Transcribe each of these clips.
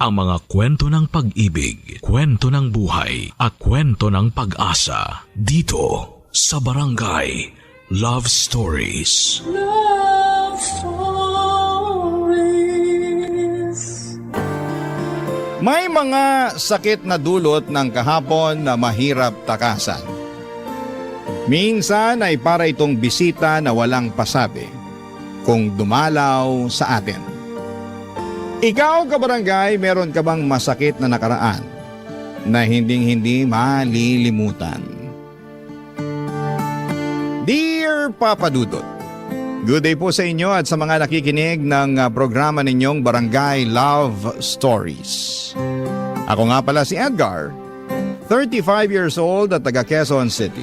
ang mga kwento ng pag-ibig, kwento ng buhay, at kwento ng pag-asa dito sa Barangay Love Stories. Love Stories. May mga sakit na dulot ng kahapon na mahirap takasan. Minsan ay para itong bisita na walang pasabi kung dumalaw sa atin. Ikaw, kabarangay, meron ka bang masakit na nakaraan na hinding-hindi malilimutan? Dear Papa Dudut, good day po sa inyo at sa mga nakikinig ng programa ninyong Barangay Love Stories. Ako nga pala si Edgar, 35 years old at taga Quezon City.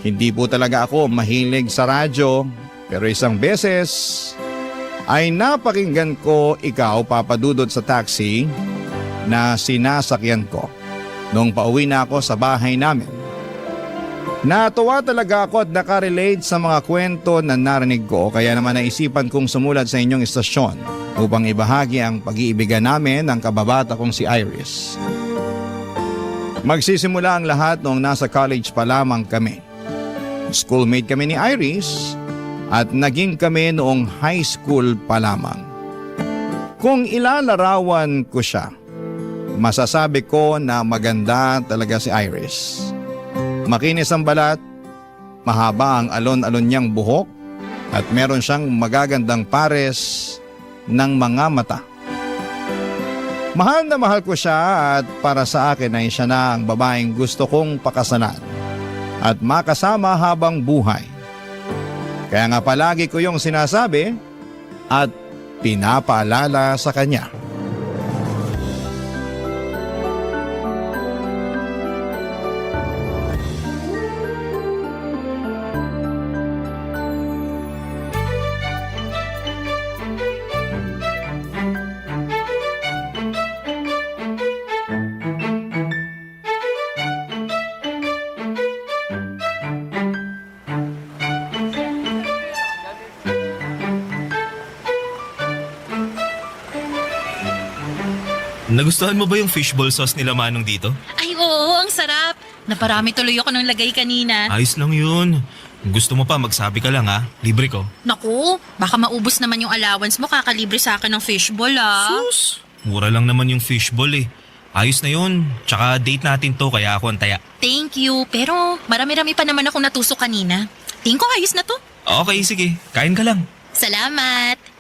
Hindi po talaga ako mahilig sa radyo, pero isang beses ay napakinggan ko ikaw, Papa Dudut, sa taxi na sinasakyan ko nung pauwi na ako sa bahay namin. Natuwa talaga ako at nakarelate sa mga kwento na narinig ko, kaya naman naisipan kong sumulat sa inyong istasyon upang ibahagi ang pag-iibigan namin ng kababata kong si Iris. Magsisimula ang lahat noong nasa college pa lamang kami. Schoolmate kami ni Iris at naging kami noong high school pa lamang. Kung ilalarawan ko siya, masasabi ko na maganda talaga si Iris. Makinis ang balat, mahaba ang alon-alon niyang buhok at meron siyang magagandang pares ng mga mata. Mahal na mahal ko siya at para sa akin ay siya na ang babaeng gusto kong pakasalan at makasama habang buhay. Kaya nga palagi ko yung sinasabi at pinapaalala sa kanya. Nagustuhan mo ba yung fishball sauce nila Manong dito? Ay oo, ang sarap. Naparami tuloy ako ng lagay kanina. Ayos lang yun. Kung gusto mo pa, magsabi ka lang ha. Libre ko. Naku, baka maubos naman yung allowance mo kakalibre sa akin ng fishball Sus! Mura lang naman yung fishball eh. Ayos na yun. Tsaka date natin to kaya ako ang taya. Thank you, pero marami-rami pa naman akong natusok kanina. Tingin ko ayos na to. Okay, sige. Kain ka lang. Salamat.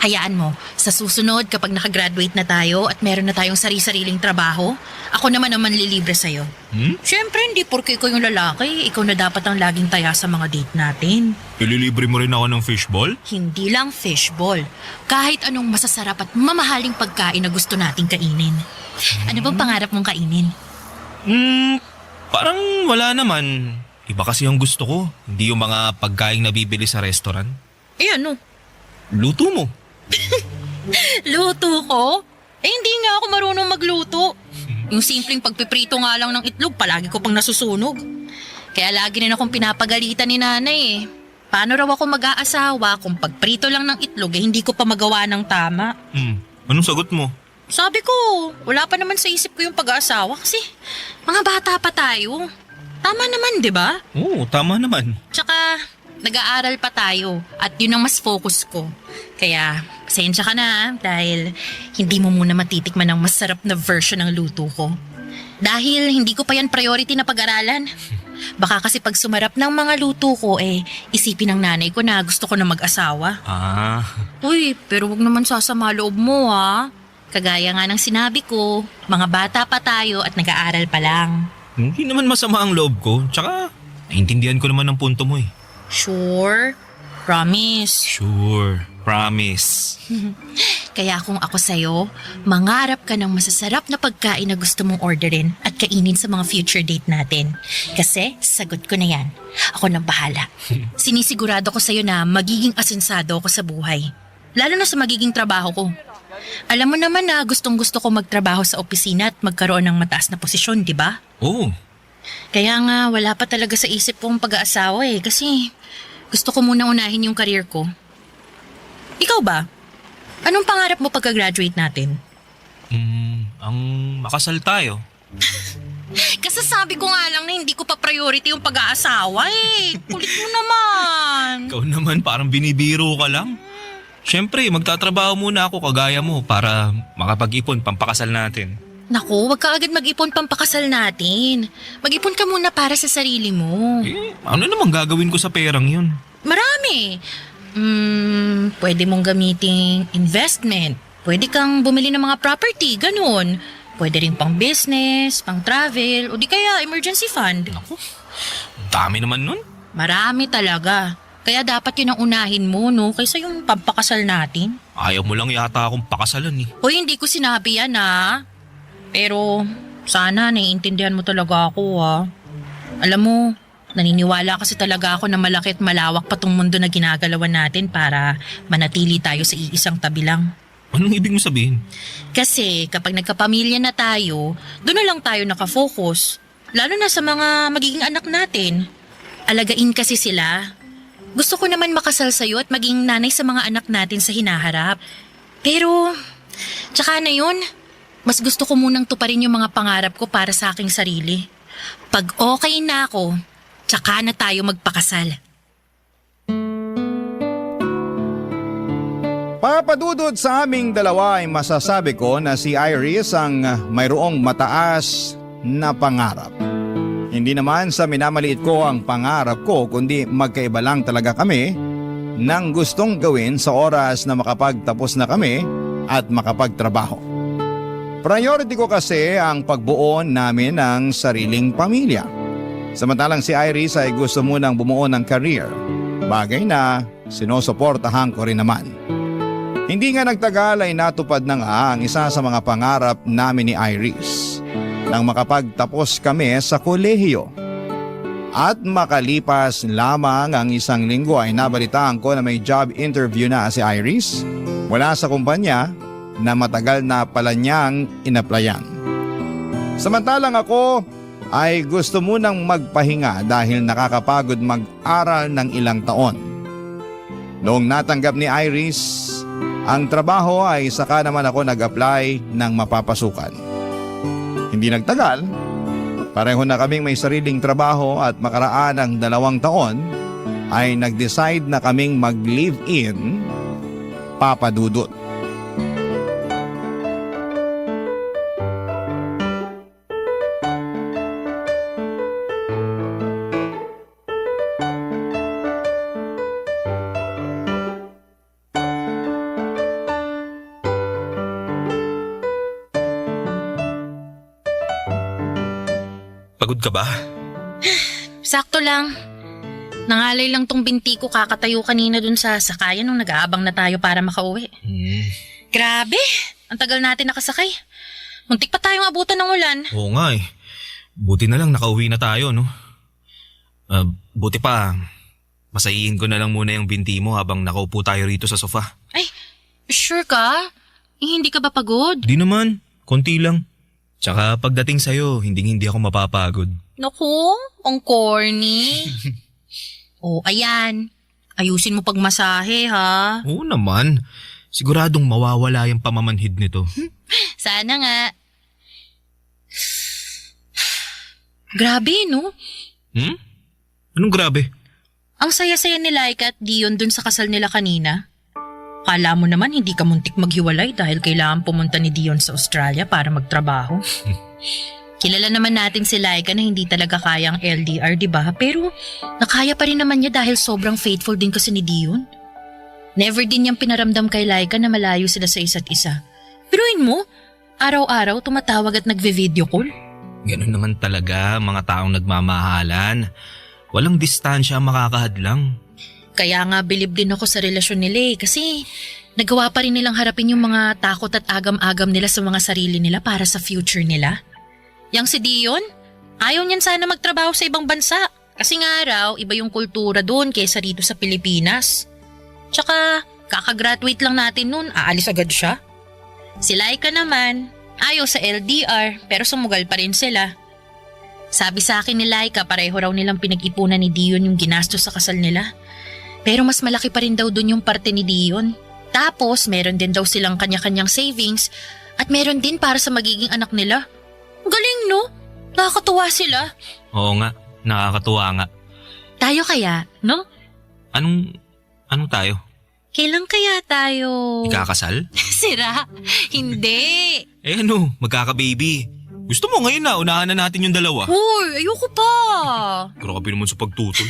Hayaan mo, sa susunod kapag nakagraduate na tayo at meron na tayong sari-sariling trabaho, ako naman ang manlilibre sa'yo. Siyempre, hindi porke ikaw yung lalaki, ikaw na dapat ang laging taya sa mga date natin. Ililibre mo rin ako ng fishball? Hindi lang fishball, kahit anong masasarap at mamahaling pagkain na gusto nating kainin. Ano bang pangarap mong kainin? Parang wala naman. Iba kasi yung gusto ko. Hindi yung mga pagkain na bibili sa restaurant. Eh ano? Luto mo. Luto ko? Eh hindi nga ako marunong magluto. Yung simpleng pagpiprito nga lang ng itlog, palagi ko pang nasusunog. Kaya lagi rin akong pinapagalitan ni nanay eh. Paano raw ako mag-aasawa kung pagprito lang ng itlog eh hindi ko pa magawa ng tama? Anong sagot mo? Sabi ko, wala pa naman sa isip ko yung pag-aasawa kasi mga bata pa tayo. Tama naman, di ba? Oo, tama naman. Tsaka, nag-aaral pa tayo at yun ang mas focus ko. Kaya, pasensya ka na dahil hindi mo muna matitikman ang masarap na version ng luto ko. Dahil hindi ko pa yan priority na pag-aralan. Baka kasi pag sumarap ng mga luto ko isipin ng nanay ko na gusto ko na mag-asawa. Uy, pero wag naman sasama loob mo ha. Kagaya nga ng sinabi ko, mga bata pa tayo at nag-aaral pa lang. Hindi naman masama ang loob ko. Tsaka, naiintindihan ko naman ang punto mo eh. Sure? Promise? Sure. Promise. Kaya kung ako sa'yo, mangarap ka ng masasarap na pagkain na gusto mong orderin at kainin sa mga future date natin. Kasi sagot ko na yan. Ako nang bahala. Sinisigurado ko sa'yo na magiging asensado ako sa buhay. Lalo na sa magiging trabaho ko. Alam mo naman na gustong-gusto ko magtrabaho sa opisina at magkaroon ng mataas na posisyon, di ba? Oo. Kaya nga wala pa talaga sa isip kong pag-aasawa kasi gusto ko muna unahin yung career ko. Ikaw ba? Anong pangarap mo pagka-graduate natin? Ang makasal tayo. Kasasabi ko nga lang na hindi ko pa priority yung pag-aasawa eh. Kulit mo naman. Ikaw naman parang binibiro ka lang. Siyempre, magtatrabaho muna ako kagaya mo para makapag-ipon pampakasal natin. Naku, wag ka agad mag-ipon pampakasal natin. Mag-ipon ka muna para sa sarili mo. Ano namang gagawin ko sa perang yun? Marami. Pwede mong gamiting investment. Pwede kang bumili ng mga property, ganun. Pwede rin pang business, pang travel, o di kaya emergency fund. Dami naman nun. Marami talaga. Kaya dapat yun ang unahin mo, no? Kaysa yung pampakasal natin. Ayaw mo lang yata akong pakasalan eh. Hoy, hindi ko sinabi yan, ha? Pero sana naiintindihan mo talaga ako, ha? Alam mo, naniniwala kasi talaga ako na malaki at malawak pa tong mundo na ginagalawan natin para manatili tayo sa iisang tabi lang. Anong ibig mo sabihin? Kasi kapag nagkapamilya na tayo, doon na lang tayo nakafocus. Lalo na sa mga magiging anak natin. Alagain kasi sila. Gusto ko naman makasal sa'yo at maging nanay sa mga anak natin sa hinaharap. Pero, tsaka na yun, mas gusto ko munang tuparin yung mga pangarap ko para sa aking sarili. Pag okay na ako, tsaka na tayo magpakasal. Papadudod sa aming dalawa ay masasabi ko na si Iris ang mayroong mataas na pangarap. Hindi naman sa minamaliit ko ang pangarap ko kundi magkaiba lang talaga kami ng gustong gawin sa oras na makapagtapos na kami at makapagtrabaho. Priority ko kasi ang pagbuo namin ng sariling pamilya. Samantalang si Iris ay gusto munang bumuo ng career, bagay na sinusuportahan ko rin naman. Hindi nga nagtagal ay natupad na nga ang isa sa mga pangarap namin ni Iris nang makapagtapos kami sa kolehiyo. At makalipas lamang ang isang linggo ay nabalitaan ko na may job interview na si Iris mula sa kumpanya na matagal na pala niyang inaplayan. Samantalang ako ay gusto munang magpahinga dahil nakakapagod mag-aral ng ilang taon. Noong natanggap ni Iris ang trabaho ay saka naman ako nag-apply ng mapapasukan. Hindi nagtagal, pareho na kaming may sariling trabaho at makaraan ng 2 taon ay nag-decide na kaming mag-live-in, Papa Dudut. Pagod ka ba? Sakto lang. Nangalay lang tong binti ko kakatayo kanina dun sa sakayan nung nag-aabang na tayo para makauwi. Grabe, ang tagal natin nakasakay. Muntik pa tayong abutan ng ulan. Oo nga eh. Buti na lang nakauwi na tayo, no? Buti pa, masayihin ko na lang muna yung binti mo habang nakaupo tayo rito sa sofa. Ay, sure ka? Hindi ka ba pagod? Di naman, konti lang. Tsaka pagdating sa'yo, hindi ako mapapagod. Naku, ang corny. Oh, ayan. Ayusin mo pagmasahe, ha? Oo naman. Siguradong mawawala yung pamamanhid nito. Sana nga. Grabe, no? Anong grabe? Ang saya-saya ni Laika at Dion dun sa kasal nila kanina. Kala mo naman hindi ka muntik maghiwalay dahil kailangan pumunta ni Dion sa Australia para magtrabaho. Kilala naman natin si Laika na hindi talaga kaya ang LDR, di ba? Pero nakaya pa rin naman niya dahil sobrang faithful din kasi ni Dion. Never din niyang pinaramdam kay Laika na malayo sila sa isa't isa. Piruin mo, araw-araw tumatawag at nagve-video call. Ganun naman talaga mga taong nagmamahalan. Walang distansya ang makakahadlang. Kaya nga bilib din ako sa relasyon nila kasi nagawa pa rin nilang harapin yung mga takot at agam-agam nila sa mga sarili nila para sa future nila. Yang si Dion, ayaw niyan sana magtrabaho sa ibang bansa kasi nga raw iba yung kultura doon kaysa rito sa Pilipinas. Tsaka kakagraduate lang natin noon, aalis agad siya. Si Laika naman, ayaw sa LDR pero sumugal pa rin sila. Sabi sa akin ni Laika pareho raw nilang pinag-ipunan ni Dion yung ginastos sa kasal nila. Pero mas malaki pa rin daw dun yung parte ni Dion. Tapos meron din daw silang kanya-kanyang savings At meron din para sa magiging anak nila. Galing, no? Nakakatuwa sila. Oo nga, nakakatuwa nga. Tayo kaya, no? Anong tayo? Kailan kaya tayo... Ikakasal? Sira, hindi. Eh ano, magkaka-baby. Gusto mo ngayon na, unahan na natin yung dalawa. Hoy, ayoko pa. Grabe naman sa pagtutol.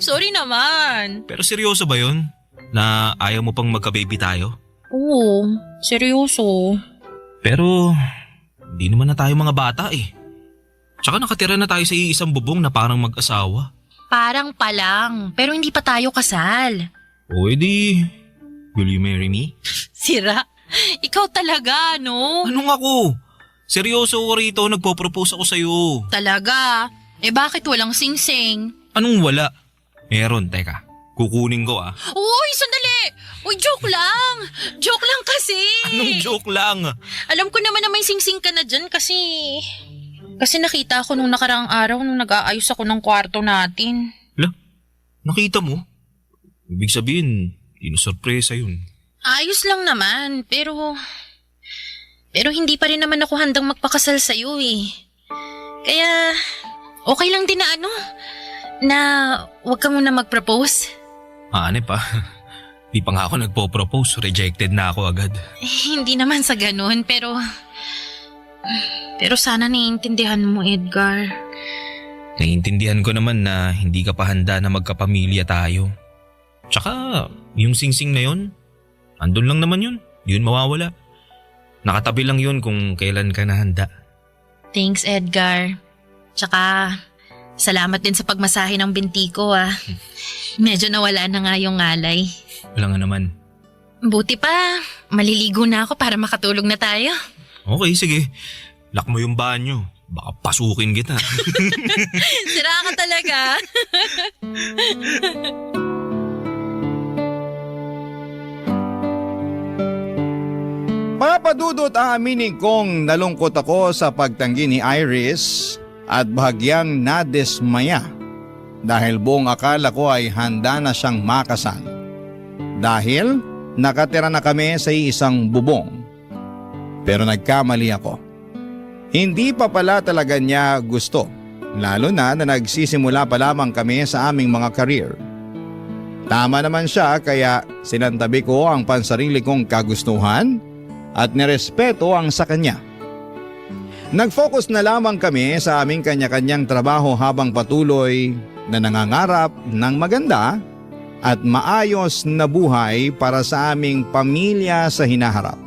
Sorry naman. Pero seryoso ba yun? Na ayaw mo pang magka-baby tayo? Oo, seryoso. Pero, hindi naman na tayo mga bata eh. Tsaka nakatira na tayo sa iisang bubong na parang mag-asawa. Parang pa lang, pero hindi pa tayo kasal. O edi, will you marry me? Sira, ikaw talaga, no? Anong ako? Seryoso ko rito, nagpo-propose ako sa'yo. Talaga? Eh bakit walang sing-sing? Anong wala? Meron, teka. Kukunin ko ah. Uy, sandali! Uy, joke lang! Joke lang kasi! Anong joke lang? Alam ko naman na may sing-sing ka na dyan kasi... Kasi nakita ako nung nakaraang araw nung nag-aayos ako ng kwarto natin. Hala, nakita mo? Ibig sabihin, inusurpresa yun. Ayos lang naman, pero... Pero hindi pa rin naman ako handang magpakasal sa'yo eh. Kaya, okay lang din na na huwag ka muna mag-propose. Ane pa. Di pa nga ako nagpo-propose, rejected na ako agad. Hindi naman sa ganun, pero... Pero sana naiintindihan mo, Edgar. Naiintindihan ko naman na hindi ka pa handa na magkapamilya tayo. Tsaka, yung singsing na yun, andun lang naman yun. Di yun mawawala. Nakatabi lang yun kung kailan ka na handa. Thanks, Edgar. Tsaka, salamat din sa pagmasahe ng binti ko ah. Medyo nawala na nga yung ngalay. Wala nga naman. Buti pa, maliligo na ako para makatulog na tayo. Okay, sige. Lock mo yung banyo. Baka pasukin kita. Sira ka talaga. Papadudot, aaminin kong nalungkot ako sa pagtanggi ni Iris at bahagyang nadismaya dahil buong akala ko ay handa na siyang makasal. Dahil nakatira na kami sa isang bubong. Pero nagkamali ako. Hindi pa pala talaga niya gusto, lalo na nagsisimula pa lamang kami sa aming mga career. Tama naman siya kaya sinantabi ko ang pansarili kong kagustuhan at nirespeto ang sa kanya. Nag-focus na lamang kami sa aming kanya-kanyang trabaho habang patuloy na nangangarap ng maganda at maayos na buhay para sa aming pamilya sa hinaharap.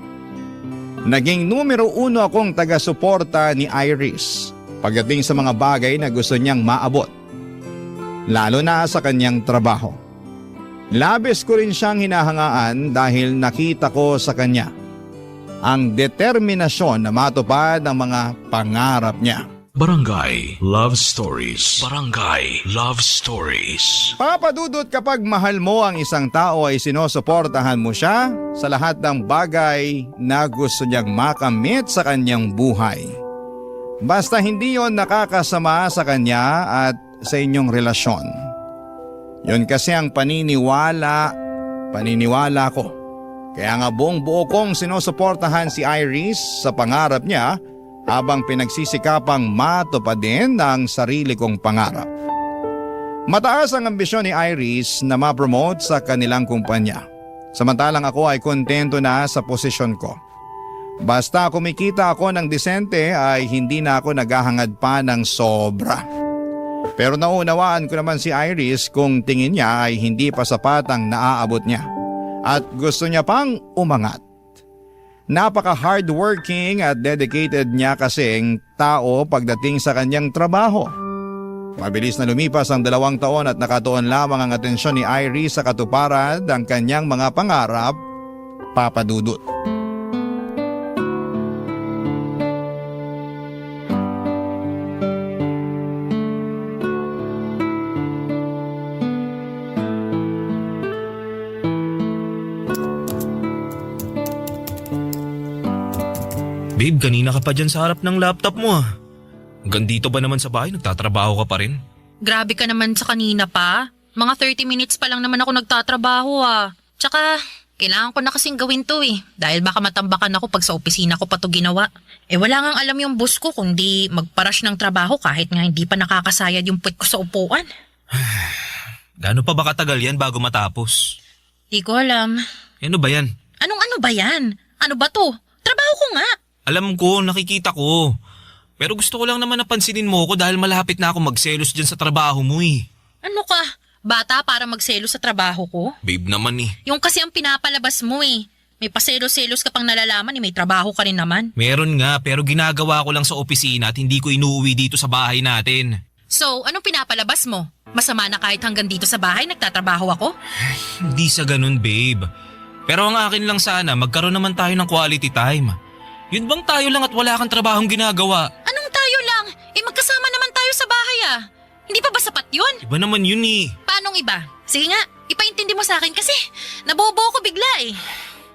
Naging numero 1 akong taga-suporta ni Iris pagdating sa mga bagay na gusto niyang maabot, lalo na sa kanyang trabaho. Labis ko rin siyang hinahangaan dahil nakita ko sa kanya ang determinasyon na matupad ang mga pangarap niya. Barangay Love Stories. Barangay Love Stories. Papadudot, kapag mahal mo ang isang tao ay sinusuportahan mo siya sa lahat ng bagay na gusto niyang makamit sa kanyang buhay. Basta hindi yon nakakasama sa kanya at sa inyong relasyon. Yon kasi ang paniniwala ko. Kaya nga buong buo kong sinusuportahan si Iris sa pangarap niya habang pinagsisikapang matupadin ang sarili kong pangarap. Mataas ang ambisyon ni Iris na ma-promote sa kanilang kumpanya. Samantalang ako ay kontento na sa posisyon ko. Basta kumikita ako ng disente ay hindi na ako naghahangad pa ng sobra. Pero naunawaan ko naman si Iris kung tingin niya ay hindi pa sapat ang naaabot niya at gusto niya pang umangat. Napaka-hardworking at dedicated niya kasing tao pagdating sa kanyang trabaho. Mabilis na lumipas ang 2 taon at nakatuon lamang ang atensyon ni Iris sa katuparan ng kanyang mga pangarap, papadudot. Babe, kanina ka pa dyan sa harap ng laptop mo ah. Hanggang dito ba naman sa bahay, nagtatrabaho ka pa rin? Grabe ka naman sa kanina pa. Mga 30 minutes pa lang naman ako nagtatrabaho ah. Tsaka, Kailangan ko na kasing gawin to eh. Dahil baka matambakan ako pag sa opisina ko pa to ginawa. Wala ngang alam yung boss ko kundi magparush ng trabaho kahit nga hindi pa nakakasayad yung puwet ko sa upuan. Gaano pa ba katagal yan bago matapos? Di ko alam. Ano ba yan? Anong ano ba yan? Ano ba to? Trabaho ko nga. Alam ko, nakikita ko. Pero gusto ko lang naman napansinin mo ko dahil malapit na ako magselos dyan sa trabaho mo eh. Ano ka? Bata para magselo sa trabaho ko? Babe naman eh. Yung kasi ang pinapalabas mo eh. May paselos-selos ka pang nalalaman eh. May trabaho ka rin naman. Meron nga pero ginagawa ko lang sa opisina at hindi ko inuuwi dito sa bahay natin. So, anong pinapalabas mo? Masama na kahit hanggang dito sa bahay nagtatrabaho ako? Hindi sa ganun babe. Pero ang akin lang sana magkaroon naman tayo ng quality time. Yun bang tayo lang at wala kang trabahong ginagawa? Anong tayo lang? Magkasama naman tayo sa bahay ah. Hindi pa ba sapat yun? Iba naman yun eh. Paanong iba? Sige nga, ipaintindi mo sa akin kasi nabobo ko bigla eh.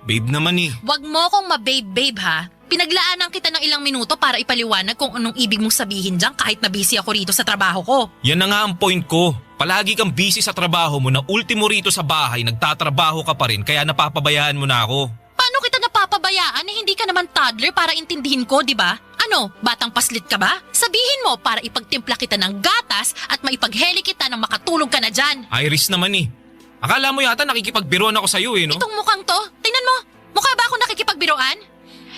Babe naman eh. Wag mo akong mababe-babe ha. Pinaglaanan kita ng ilang minuto para ipaliwanag kung anong ibig mong sabihin dyan kahit na busy ako rito sa trabaho ko. Yan na nga ang point ko. Palagi kang busy sa trabaho mo na ultimo rito sa bahay nagtatrabaho ka pa rin kaya napapabayaan mo na ako. Paano kita napapabayaan eh hindi ka naman toddler para intindihin ko, di ba? Ano, batang paslit ka ba? Sabihin mo para ipagtimpla kita ng gatas at maipagheli kita nang makatulog ka na dyan. Iris naman eh. Akala mo yata nakikipagbiruan ako sa'yo eh, no? Itong mukhang to, tingnan mo, mukha ba ako nakikipagbiroan?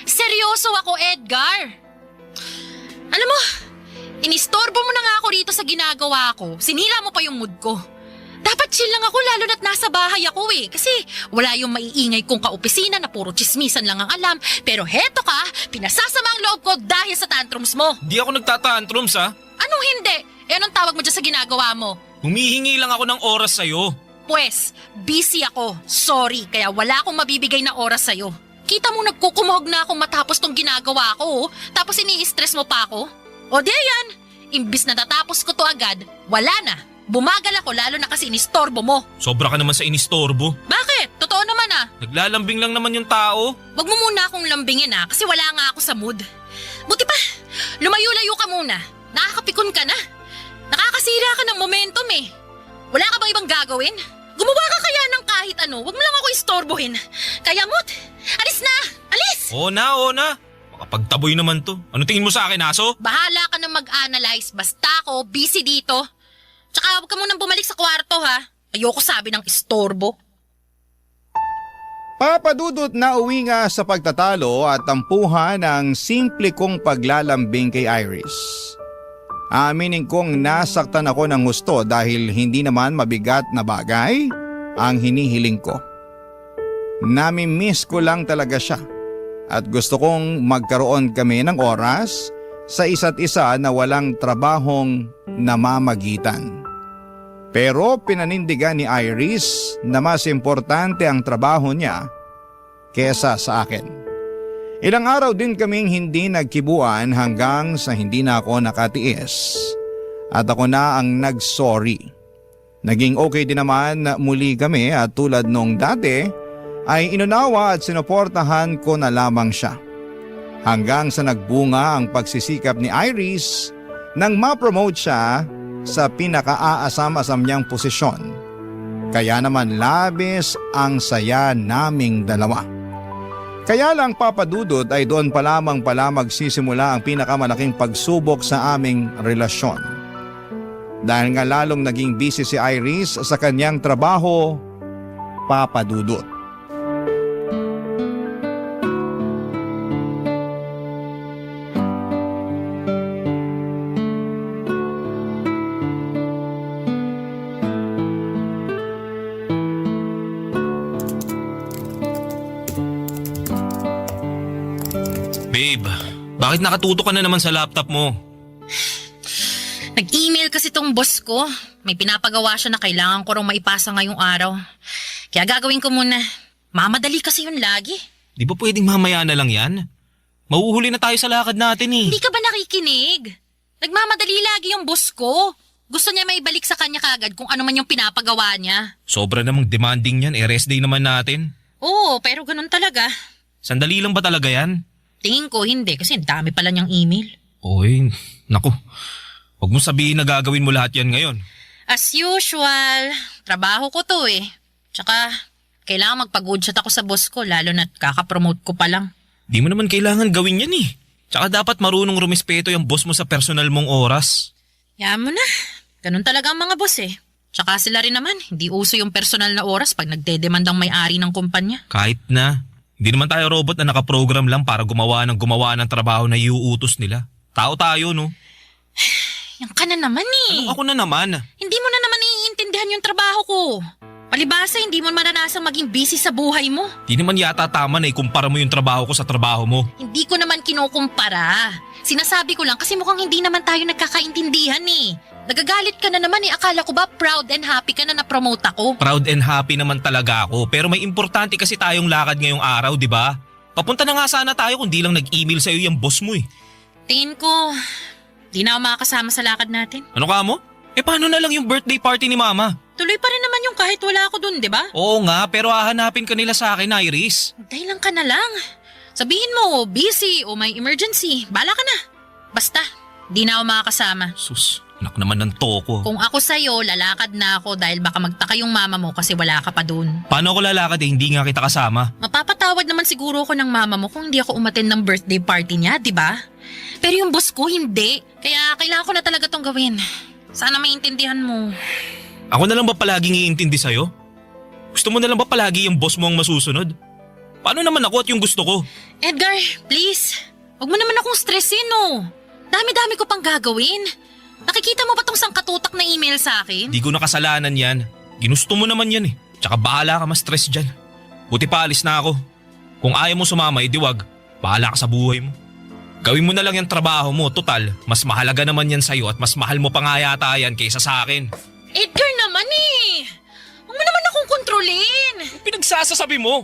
Seryoso ako, Edgar. Alam mo, inistorbo mo na nga ako rito sa ginagawa ko. Sinira mo pa yung mood ko. Dapat chill lang ako lalo na't nasa bahay ako eh. Kasi wala yung maiingay kong kaopisina na puro chismisan lang ang alam. Pero heto ka, pinasasama ang loob ko dahil sa tantrums mo. Di ako nagtatantrums ha. Anong hindi? Anong tawag mo dyan sa ginagawa mo? Humihingi lang ako ng oras sa'yo. Pwes, busy ako. Sorry, kaya wala akong mabibigay na oras sa'yo. Kita mo nagkukumuhog na akong matapos tong ginagawa ko, tapos ini-stress mo pa ako? O di yan, imbis na natapos ko to agad, wala na. Bumagal ako lalo na kasi inistorbo mo. Sobra ka naman sa inistorbo. Bakit? Totoo naman ah. Naglalambing lang naman yung tao. Wag mo muna akong lambingin ah, kasi wala nga ako sa mood. Buti pa, lumayo-layo ka muna. Nakakapikon ka na. Nakakasira ka ng momentum eh. Wala ka bang ibang gagawin? Gumawa ka kaya ng kahit ano, wag mo lang ako istorbohin. Kaya Mut, alis na! Alis! Oo na. Makapagtaboy naman to. Ano tingin mo sa akin, aso? Bahala ka na mag-analyze, basta ako busy dito. Tsaka huwag ka munang bumalik sa kwarto ha. Ayoko sabi ng istorbo. Papadudot na uwi nga sa pagtatalo at tampuhan ng simple kong paglalambing kay Iris. Aminin kong nasaktan ako ng husto dahil hindi naman mabigat na bagay ang hinihiling ko. Nami-miss ko lang talaga siya at gusto kong magkaroon kami ng oras sa isa't isa na walang trabahong namamagitan. Pero pinanindigan ni Iris na mas importante ang trabaho niya kesa sa akin. Ilang araw din kaming hindi nagkibuan hanggang sa hindi na ako nakatiis at ako na ang nag-sorry. Naging okay din naman muli kami at tulad nung dati ay inunawa at sinuportahan ko na lamang siya. Hanggang sa nagbunga ang pagsisikap ni Iris nang ma-promote siya sa pinaka-aasam-asam niyang posisyon. Kaya naman labis ang saya naming dalawa. Kaya lang papadudot ay doon pa lamang pala magsisimula ang pinakamalaking pagsubok sa aming relasyon. Dahil nga lalong naging busy si Iris sa kanyang trabaho, papadudot. Babe, bakit nakatuto ka na naman sa laptop mo? Nag-email kasi tong boss ko. May pinapagawa siya na kailangan ko raw maipasa ngayong araw. Kaya gagawin ko muna. Mamadali kasi yun lagi. Di ba pwedeng mamaya na lang yan? Mauhuli na tayo sa lakad natin eh. Hindi ka ba nakikinig? Nagmamadali lagi yung boss ko. Gusto niya maibalik sa kanya kagad kung ano man yung pinapagawa niya. Sobra namang demanding yan, rest day naman natin. Oo, pero ganun talaga. Sandali lang ba talaga yan? Tingin ko hindi kasi dami pala niyang email. Oy, naku. Huwag mo sabihin na gagawin mo lahat yan ngayon. As usual, trabaho ko to eh. Tsaka, Kailangan magpag-good shot ako sa boss ko, lalo na't kakapromote ko pa lang. Di mo naman kailangan gawin yan eh. Tsaka dapat marunong rumispeto yung boss mo sa personal mong oras. Yaman mo na. Ganun talaga ang mga boss eh. Tsaka sila rin naman, hindi uso yung personal na oras pag nagdedemand ang may-ari ng kumpanya. Kahit na. Hindi naman tayo robot na nakaprogram lang para gumawa ng trabaho na iuutos nila. Tao tayo, no? Yan ka na naman eh. Ako na naman. Hindi mo na naman iintindihan yung trabaho ko. Palibasa, hindi mo maranasang maging busy sa buhay mo. Di naman yata tama na ikumpara mo yung trabaho ko sa trabaho mo. Hindi ko naman kinukumpara. Sinasabi ko lang kasi mukhang hindi naman tayo nagkakaintindihan eh. Nagagalit ka na naman eh. Akala ko ba proud and happy ka na na-promote ako? Proud and happy naman talaga ako. Pero may importante kasi tayong lakad ngayong araw, di ba? Papunta na nga sana tayo kung di lang nag-email sa'yo yung boss mo eh. Tingin ko, di na ako makakasama sa lakad natin. Ano ka mo? Paano na lang yung birthday party ni Mama? Tuloy pa rin naman yung kahit wala ako dun, di ba? Oo nga, pero hahanapin ka nila sa akin, Iris. Dahil lang ka na lang. Sabihin mo, busy o may emergency. Bala ka na. Basta, di na ako makakasama. Sus, anak naman ng toko. Kung ako sa'yo, lalakad na ako dahil baka magtaka yung mama mo kasi wala ka pa dun. Paano ako lalakad hindi nga kita kasama? Mapapatawad naman siguro ako ng mama mo kung hindi ako umattend ng birthday party niya, di ba? Pero yung boss ko, hindi. Kaya kailangan ko na talaga tong gawin. Sana maintindihan mo. Ako na lang ba palaging iintindi sa'yo? Gusto mo na lang ba palagi yung boss mo ang masusunod? Paano naman ako at yung gusto ko? Edgar, please. Huwag mo naman akong stressin, no. Dami-dami ko pang gagawin. Nakikita mo ba tong sangkatutak na email sa akin? Di ko nakasalanan yan. Ginusto mo naman yan eh. Tsaka bahala ka ma-stress dyan. Buti pa alis na ako. Kung ayaw mo sumama, wag. Bahala ka sa buhay mo. Gawin mo na lang yung trabaho mo. Total, mas mahalaga naman yan sa'yo at mas mahal mo pa nga yata yan kaysa sa akin. Edgar naman eh. Huwag mo naman akong kontrolin. Pinagsasasabi mo.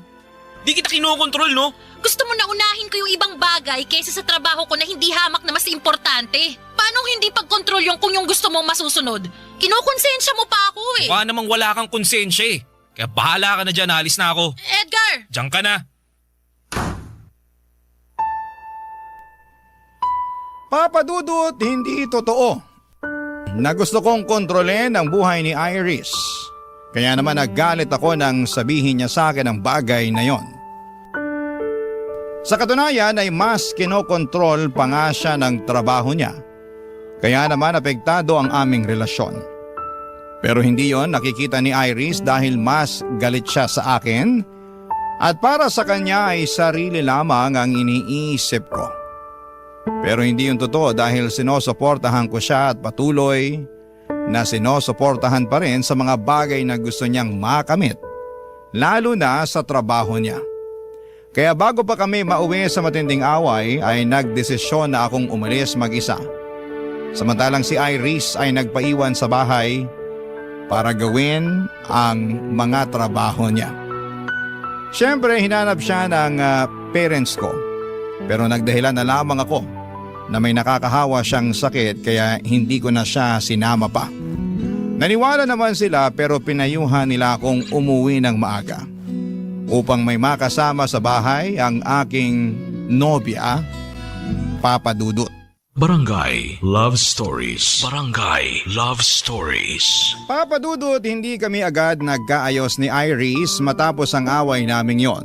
Di kita kinokontrol, no? Gusto mo na unahin ko yung ibang bagay kaysa sa trabaho ko na hindi hamak na mas importante. Paano hindi pag-control yung kung yung gusto mong masusunod? Kinukonsensya mo pa ako eh. Mukha namang wala kang konsensya eh. Kaya bahala ka na dyan, alis na ako. Edgar! Diyan ka na. Papa Dudut, hindi totoo na gusto kong kontrolin ang buhay ni Iris. Kaya naman naggalit ako nang sabihin niya sa akin ang bagay na yon. Sa katunayan ay mas kinokontrol pa nga siya ng trabaho niya. Kaya naman apektado ang aming relasyon. Pero hindi yon nakikita ni Iris dahil mas galit siya sa akin at para sa kanya ay sarili lamang ang iniisip ko. Pero hindi yun totoo dahil sinusuportahan ko siya at patuloy na sinusuportahan pa rin sa mga bagay na gusto niyang makamit, lalo na sa trabaho niya. Kaya bago pa kami mauwi sa matinding away ay nagdesisyon na akong umalis mag-isa. Samantalang si Iris ay nagpaiwan sa bahay para gawin ang mga trabaho niya. Siyempre hinanap siya ng parents ko pero nagdahilan na lamang ako na may nakakahawa siyang sakit kaya hindi ko na siya sinama pa. Naniwala naman sila pero pinayuhan nila akong umuwi ng maaga upang may makasama sa bahay ang aking nobya, Papa Dudut. Barangay Love Stories. Barangay Love Stories. Papa Dudut, hindi kami agad nagkaayos ni Iris matapos ang away naming yon.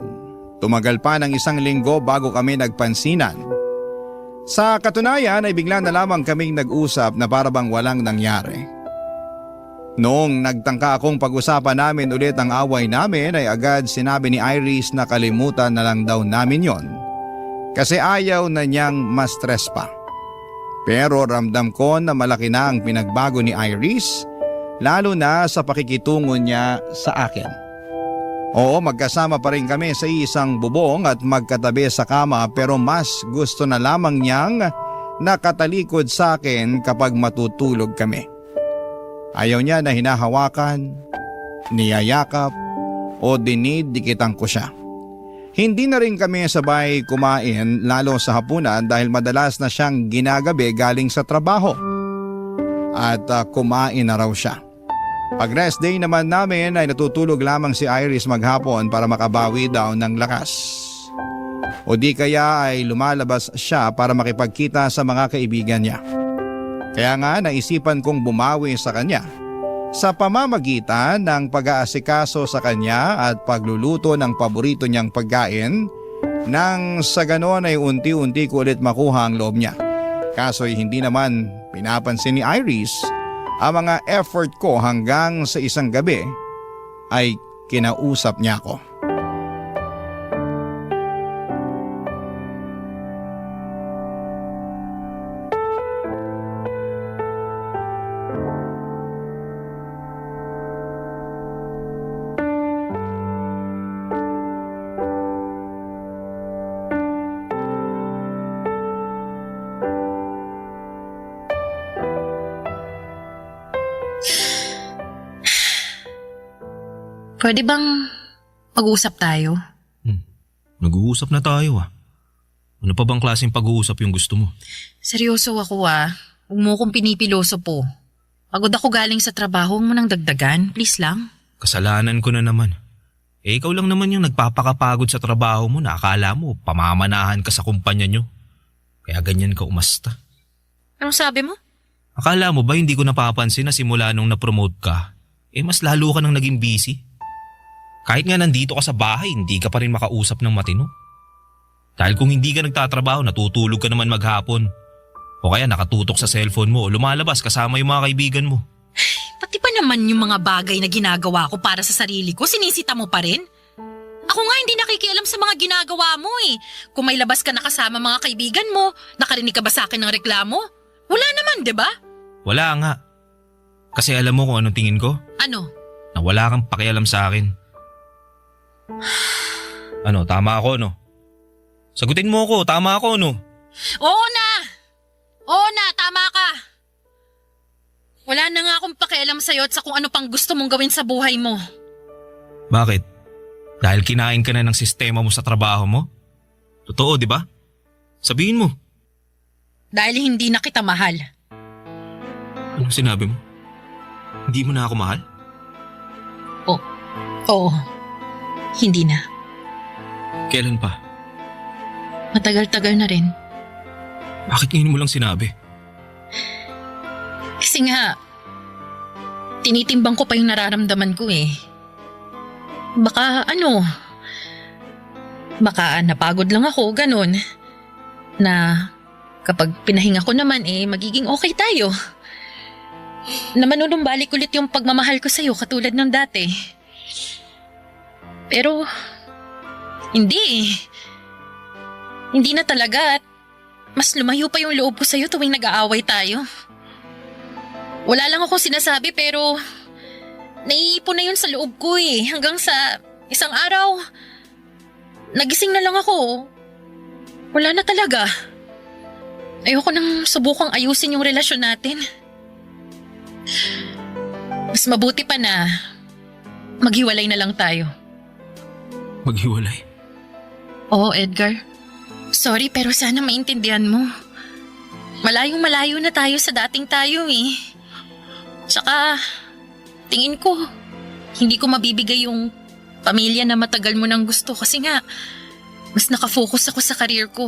Tumagal pa ng 1 linggo bago kami nagpansinan. Sa katunayan ay bigla na lamang kaming nag-usap na parabang walang nangyari. Noong nagtangka akong pag-usapan namin ulit ang away namin ay agad sinabi ni Iris na kalimutan na lang daw namin yon kasi ayaw na niyang ma-stress pa. Pero ramdam ko na malaki na ang pinagbago ni Iris lalo na sa pakikitungo niya sa akin. Oo, magkasama pa rin kami sa isang bubong at magkatabi sa kama pero mas gusto na lamang niyang nakatalikod sa akin kapag matutulog kami. Ayaw niya na hinahawakan, niyayakap o dinidikitan ko siya. Hindi na rin kami sabay kumain lalo sa hapunan dahil madalas na siyang ginagabi galing sa trabaho at kumain na raw siya. Pag rest day naman namin ay natutulog lamang si Iris maghapon para makabawi daw ng lakas. O di kaya ay lumalabas siya para makipagkita sa mga kaibigan niya. Kaya nga naisipan kong bumawi sa kanya sa pamamagitan ng pag-aasikaso sa kanya at pagluluto ng paborito niyang pagkain nang sa ganon ay unti-unti ko ulit makuha ang loob niya. Kaso'y hindi naman pinapansin ni Iris ang mga effort ko hanggang sa isang gabi ay kinausap niya ako. Pwede bang mag-usap tayo? Nag-uusap na tayo ah. Ano pa bang klaseng pag-uusap yung gusto mo? Seryoso ako ah. Huwag mo akong pinipiloso po. Pagod ako galing sa trabaho, huwag mo nang dagdagan. Please lang. Kasalanan ko na naman. Ikaw lang naman yung nagpapakapagod sa trabaho mo na akala mo pamamanahan ka sa kumpanya nyo. Kaya ganyan ka umasta. Anong sabi mo? Akala mo ba hindi ko napapansin na simula nung na-promote ka, mas lalo ka nang naging busy? Kahit nga nandito ka sa bahay, hindi ka pa rin makausap ng matino. Dahil kung hindi ka nagtatrabaho, natutulog ka naman maghapon. O kaya nakatutok sa cellphone mo o lumalabas kasama yung mga kaibigan mo. Pati pa naman yung mga bagay na ginagawa ko para sa sarili ko, sinisita mo pa rin? Ako nga hindi nakikialam sa mga ginagawa mo eh. Kung may labas ka na kasama mga kaibigan mo, nakarinig ka ba sa akin ng reklamo? Wala naman, di ba? Wala nga. Kasi alam mo kung anong tingin ko? Ano? Na wala kang pakialam sa akin. Ano, tama ako no? Sagutin mo ako, tama ako no? Oo na! Oo na, tama ka! Wala na nga akong pakialam sa'yo at sa kung ano pang gusto mong gawin sa buhay mo. Bakit? Dahil kinain ka na ng sistema mo sa trabaho mo? Totoo, di ba? Sabihin mo. Dahil hindi na kita mahal. Anong sinabi mo? Hindi mo na ako mahal? Oo. Hindi na. Kailan pa? Matagal-tagal na rin. Bakit ngayon mo lang sinabi? Kasi nga, tinitimbang ko pa yung nararamdaman ko eh. Baka napagod lang ako, ganun. Na kapag pinahinga ko naman magiging okay tayo. Na manunumbalik ulit yung pagmamahal ko sa'yo katulad ng dati. Pero, hindi. Hindi na talaga at mas lumayo pa yung loob ko sa'yo tuwing nag-aaway tayo. Wala lang akong sinasabi pero naiipon na yun sa loob ko hanggang sa isang araw, nagising na lang ako. Wala na talaga. Ayoko nang subukang ayusin yung relasyon natin. Mas mabuti pa na maghiwalay na lang tayo. Maghiwalay? Oo, Edgar. Sorry pero sana maintindihan mo. Malayong malayo na tayo sa dating tayo Tsaka, tingin ko, hindi ko mabibigay yung pamilya na matagal mo nang gusto kasi nga, mas nakafocus ako sa career ko.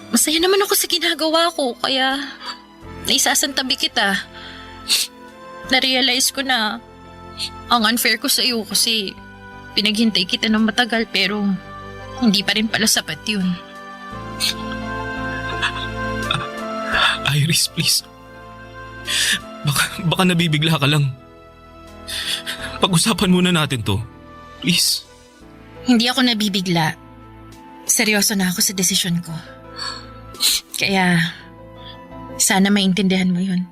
Masaya naman ako sa ginagawa ko kaya naisasantabi kita. Na-realize ko na ang unfair ko sa iyo kasi pinaghintay kita ng matagal pero hindi pa rin pala sapat yun. Iris, please. Baka nabibigla ka lang. Pag-usapan muna natin to. Please. Hindi ako nabibigla. Seryoso na ako sa desisyon ko. Kaya, sana maintindihan mo yun.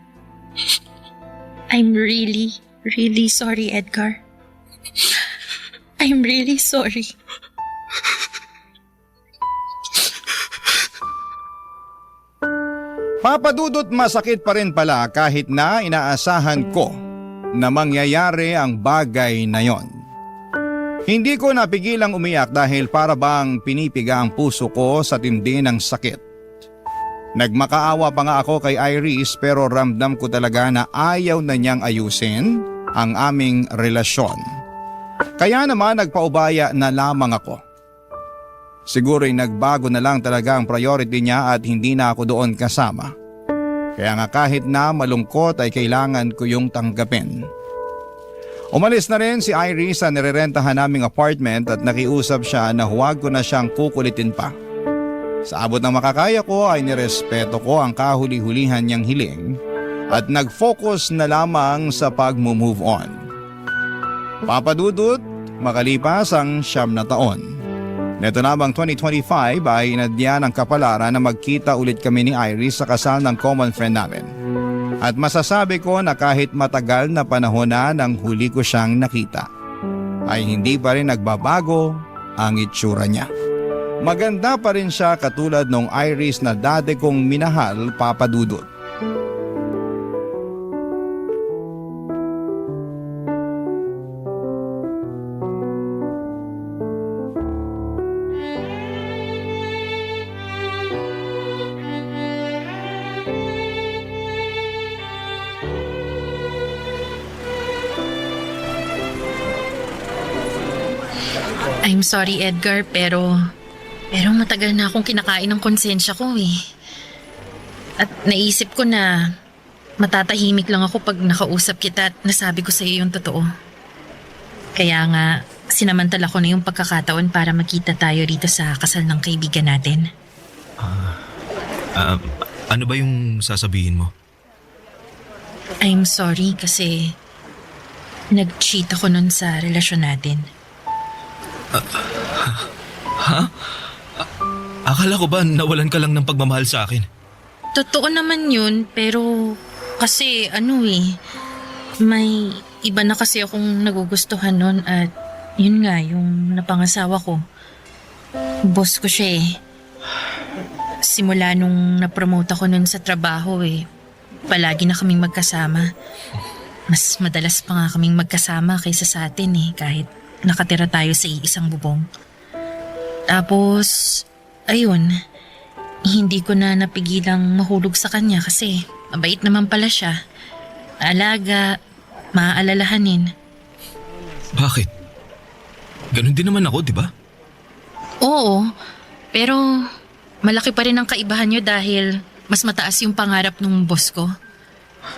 I'm really, really sorry, Edgar. I'm really sorry. Papadudot masakit pa rin pala kahit na inaasahan ko na mangyayari ang bagay na yon. Hindi ko napigilang umiyak dahil para bang pinipiga ang puso ko sa tindi ng sakit. Nagmakaawa pa nga ako kay Iris pero ramdam ko talaga na ayaw na niyang ayusin ang aming relasyon. Kaya naman nagpaubaya na lamang ako. Siguro'y nagbago na lang talaga ang priority niya at hindi na ako doon kasama. Kaya nga kahit na malungkot ay kailangan ko yung tanggapin. Umalis na rin si Iris sa nirerentahan naming apartment at nakiusap siya na huwag ko na siyang kukulitin pa. Sa abot ng makakaya ko ay nirespeto ko ang kahuli-hulihan niyang hiling at nag-focus na lamang sa pag-move on. Papadudot, makalipas ang 9 na taon. Neto namang 2025 ay inadya ng kapalaran na magkita ulit kami ni Iris sa kasal ng common friend namin. At masasabi ko na kahit matagal na panahon na nang huli ko siyang nakita, ay hindi pa rin nagbabago ang itsura niya. Maganda pa rin siya katulad nung Iris na dati kong minahal, Papa Dudut. I'm sorry, Edgar, pero matagal na akong kinakain ng konsensya ko eh. At naisip ko na matatahimik lang ako pag nakausap kita at nasabi ko sa iyo yung totoo. Kaya nga, sinamantala ko na yung pagkakataon para makita tayo rito sa kasal ng kaibigan natin. Ano ba yung sasabihin mo? I'm sorry kasi nag-cheat ako nun sa relasyon natin. Akala ko ba nawalan ka lang ng pagmamahal sa akin? Totoo naman yun, pero kasi may iba na kasi akong nagugustuhan nun at yun nga, yung napangasawa ko. Boss ko siya eh. Simula nung napromote ako nun sa trabaho palagi na kaming magkasama. Mas madalas pa nga kaming magkasama kaysa sa atin kahit nakatira tayo sa iisang bubong. Tapos, ayun, hindi ko na napigilang mahulog sa kanya kasi mabait naman pala siya. Alaga, maaalalahanin. Bakit? Ganon din naman ako, di ba? Oo, pero malaki pa rin ang kaibahan niyo dahil mas mataas yung pangarap ng boss ko.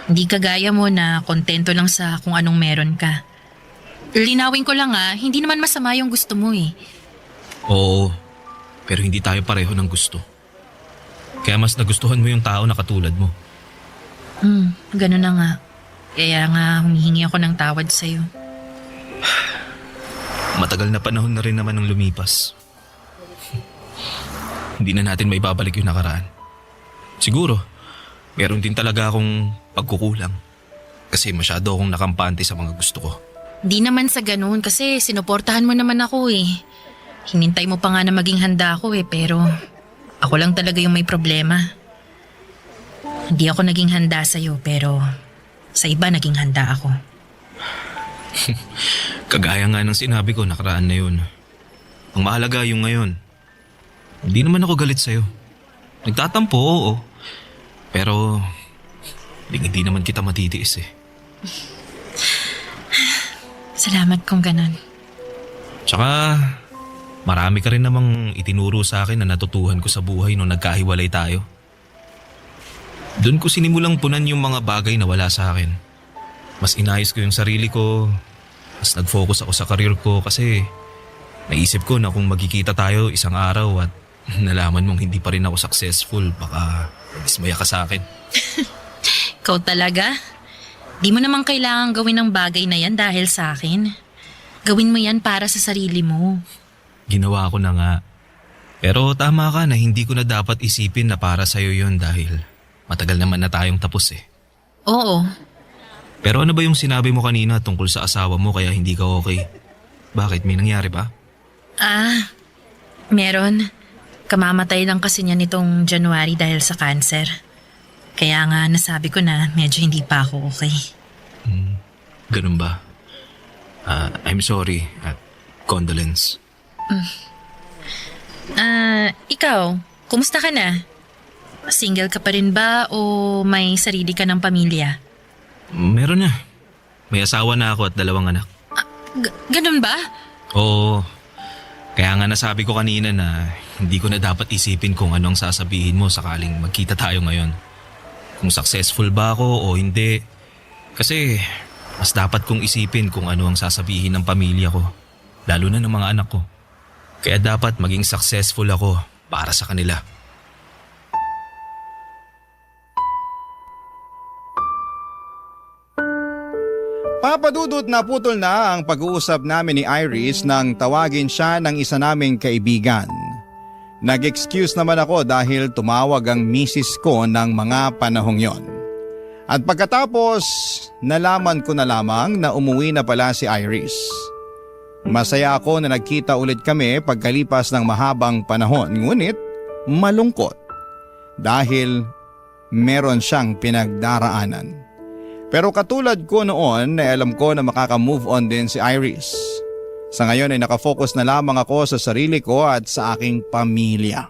Hindi kagaya mo na kontento lang sa kung anong meron ka. Linawin ko lang hindi naman masama yung gusto mo Oo, pero hindi tayo pareho ng gusto. Kaya mas nagustuhan mo yung tao na katulad mo. Ganun na nga. Kaya nga humihingi ako ng tawad sa'yo. Matagal na panahon na rin naman ang lumipas. Hindi na natin maibabalik yung nakaraan. Siguro, meron din talaga akong pagkukulang. Kasi masyado akong nakampante sa mga gusto ko. Di naman sa ganun kasi sinuportahan mo naman ako Hinintay mo pa nga na maging handa ako pero ako lang talaga yung may problema. Hindi ako naging handa sa'yo pero sa iba naging handa ako. Kagaya nga ng sinabi ko nakaraan na yun. Ang mahalaga yung ngayon. Hindi naman ako galit sa'yo. Nagtatampo, oo. Pero hindi naman kita matitiis Salamat kung ganun. Tsaka marami ka rin namang itinuro sa akin na natutuhan ko sa buhay nung nagkahiwalay tayo. Doon ko sinimulang punan yung mga bagay na wala sa akin. Mas inayos ko yung sarili ko. Mas nag-focus ako sa career ko kasi naisip ko na kung magkikita tayo isang araw at nalaman mong hindi pa rin ako successful, baka dismaya ka sa akin. Ikaw talaga? Di mo naman kailangan gawin ang bagay na yan dahil sa akin. Gawin mo yan para sa sarili mo. Ginawa ko na nga. Pero tama ka na hindi ko na dapat isipin na para sa'yo yun dahil matagal naman na tayong tapos Oo. Pero ano ba yung sinabi mo kanina tungkol sa asawa mo kaya hindi ka okay? Bakit? May nangyari ba? Meron. Kamamatay lang kasi niya nitong January dahil sa cancer. Kaya nga nasabi ko na medyo hindi pa ako okay. Ganun ba? I'm sorry at condolence. Ikaw, kumusta ka na? Single ka pa rin ba o may sarili ka ng pamilya? Meron na. May asawa na ako at 2 anak. Ganun ba? Oo. Kaya nga nasabi ko kanina na hindi ko na dapat isipin kung ano ang sasabihin mo sakaling magkita tayo ngayon. kung successful ba ako o hindi. Kasi mas dapat kong isipin kung ano ang sasabihin ng pamilya ko, lalo na ng mga anak ko. Kaya dapat maging successful ako para sa kanila. Papadudot, naputol na ang pag-uusap namin ni Iris nang tawagin siya ng isa naming kaibigan. Nag-excuse naman ako dahil tumawag ang misis ko ng mga panahong yon. At pagkatapos, nalaman ko na lamang na umuwi na pala si Iris. Masaya ako na nagkita ulit kami pagkalipas ng mahabang panahon, ngunit malungkot dahil meron siyang pinagdaraanan. Pero katulad ko noon na alam ko na makaka-move on din si Iris. Sa ngayon ay nakafocus na lamang ako sa sarili ko at sa aking pamilya.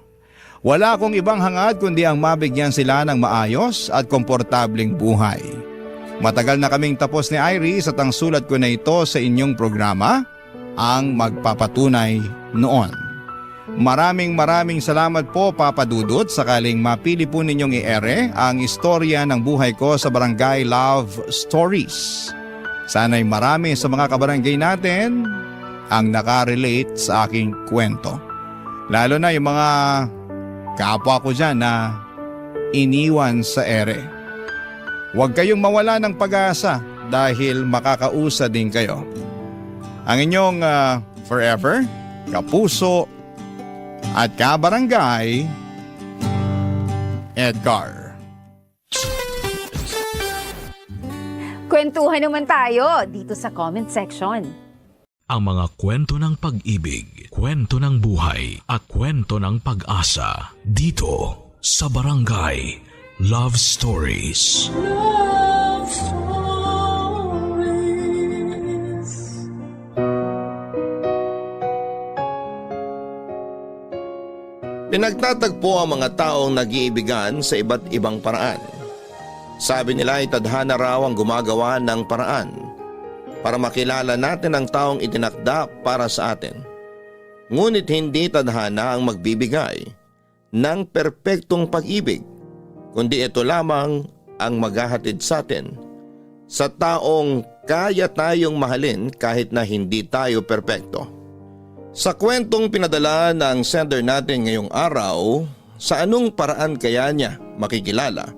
Wala akong ibang hangad kundi ang mabigyan sila ng maayos at komportableng buhay. Matagal na kaming tapos ni Iris at ang sulat ko na ito sa inyong programa ang magpapatunay noon. Maraming salamat po Papa Dudut, sakaling mapili po ninyong i-ere ang istorya ng buhay ko sa Barangay Love Stories. Sana'y marami sa mga kabarangay natin ang nakarelate sa aking kwento. Lalo na yung mga kapwa ko dyan na iniwan sa ere. Huwag kayong mawala ng pag-asa dahil makakausa din kayo. Ang inyong forever, kapuso, at kabarangay, Edgar. Kwentuhan naman tayo dito sa comment section. Ang mga kwento ng pag-ibig, kwento ng buhay at kwento ng pag-asa dito sa Barangay Love Stories. Love Stories. Pinagtatagpo ang mga taong nag-iibigan sa iba't ibang paraan. Sabi nila ay tadhana raw ang gumagawa ng paraan para makilala natin ang taong itinakda para sa atin. Ngunit hindi tadhana ang magbibigay ng perpektong pag-ibig, kundi ito lamang ang maghahatid sa atin sa taong kaya tayong mahalin kahit na hindi tayo perpekto. Sa kwentong pinadala ng sender natin ngayong araw, sa anong paraan kaya niya makikilala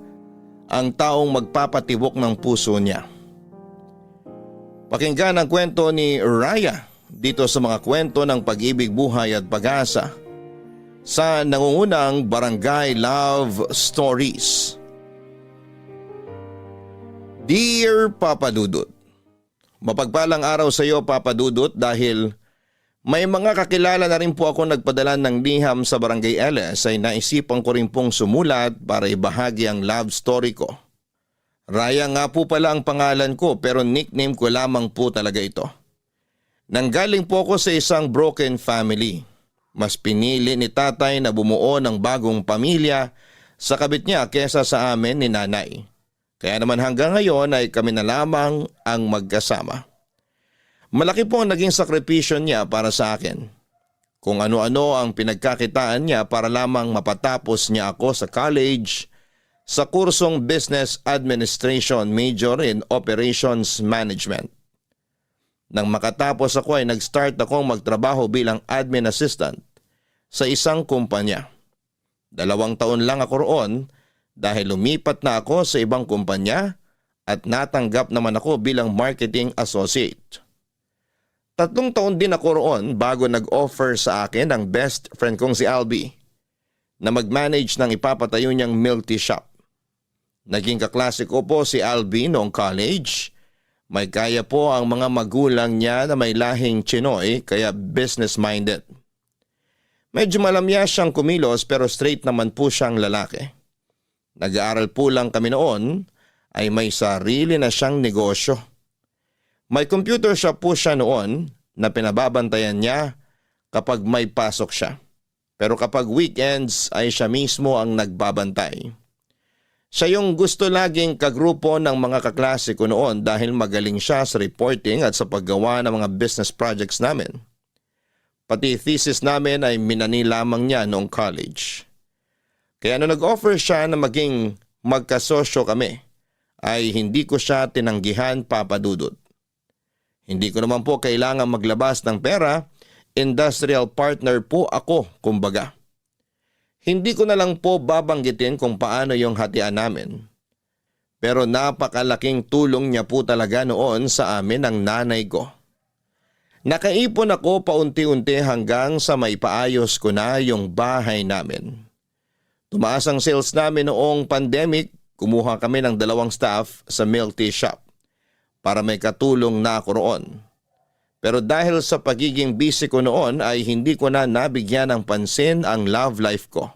ang taong magpapatibok ng puso niya? Pakinggan ang kwento ni Raya dito sa mga kwento ng pag-ibig, buhay at pag-asa sa nangungunang Barangay Love Stories. Dear Papa Dudut, mapagpalang araw sa iyo Papa Dudut, dahil may mga kakilala na rin po ako nagpadala ng liham sa Barangay LS ay naisipan ko rin pong sumulat para ibahagi ang love story ko. Raya nga po pala ang pangalan ko pero nickname ko lamang po talaga ito. Nanggaling po ako sa isang broken family. Mas pinili ni tatay na bumuo ng bagong pamilya sa kabit niya kesa sa amin ni nanay. Kaya naman hanggang ngayon ay kami na lamang ang magkasama. Malaki po ang naging sakripisyo niya para sa akin. Kung ano-ano ang pinagkakitaan niya para lamang mapatapos niya ako sa college sa kursong Business Administration, major in Operations Management. Nang makatapos ako ay nag-start akong magtrabaho bilang admin assistant sa isang kumpanya. 2 taon lang ako roon dahil lumipat na ako sa ibang kumpanya at natanggap naman ako bilang marketing associate. 3 taon din ako roon bago nag-offer sa akin ng best friend kong si Albi na mag-manage ng ipapatayo niyang milk tea shop. Naging kaklase ko po si Albi noong college. May kaya po ang mga magulang niya na may lahing Chinoy kaya business-minded. Medyo malamya siyang kumilos pero straight naman po siyang lalaki. Nag-aaral po lang kami noon ay may sarili na siyang negosyo. May computer shop po siya noon na pinababantayan niya kapag may pasok siya. Pero kapag weekends ay siya mismo ang nagbabantay. Siya yung gusto laging kagrupo ng mga kaklase ko noon dahil magaling siya sa reporting at sa paggawa ng mga business projects namin. Pati thesis namin ay minani lamang niya noong college. Kaya nung nag-offer siya na maging magkasosyo kami ay hindi ko siya tinanggihan, Papa Dudut. Hindi ko naman po kailangan maglabas ng pera, industrial partner po ako kumbaga. Hindi ko na lang po babanggitin kung paano yung hatian namin. Pero napakalaking tulong niya po talaga noon sa amin ng nanay ko. Nakaipon ako paunti-unti hanggang sa maipaayos ko na yung bahay namin. Tumaas ang sales namin noong pandemic, kumuha kami ng 2 staff sa milk tea shop para may katulong na ako roon. Pero dahil sa pagiging busy ko noon ay hindi ko na nabigyan ng pansin ang love life ko.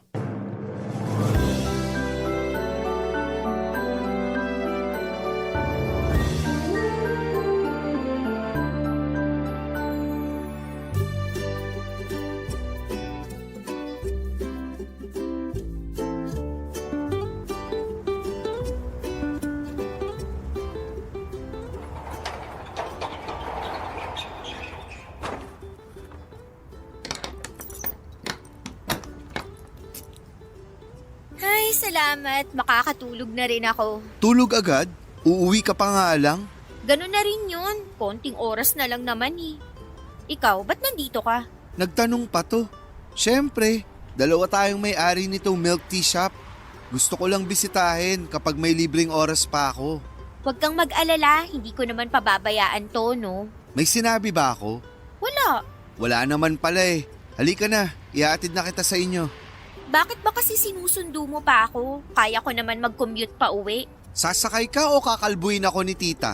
Ay, salamat. Makakatulog na rin ako. Tulog agad? Uuwi ka pa nga lang? Ganun na rin yun. Konting oras na lang naman eh. Ikaw, ba't nandito ka? Nagtanong pa to. Siyempre, 2 tayong may-ari nitong milk tea shop. Gusto ko lang bisitahin kapag may libreng oras pa ako. Huwag kang mag-alala. Hindi ko naman pababayaan to, no? May sinabi ba ako? Wala. Wala naman pala eh. Halika na, ihatid na kita sa inyo. Bakit ba kasi sinusundo mo pa ako? Kaya ko naman mag-commute pa uwi. Sasakay ka o kakalbuin ako ni tita?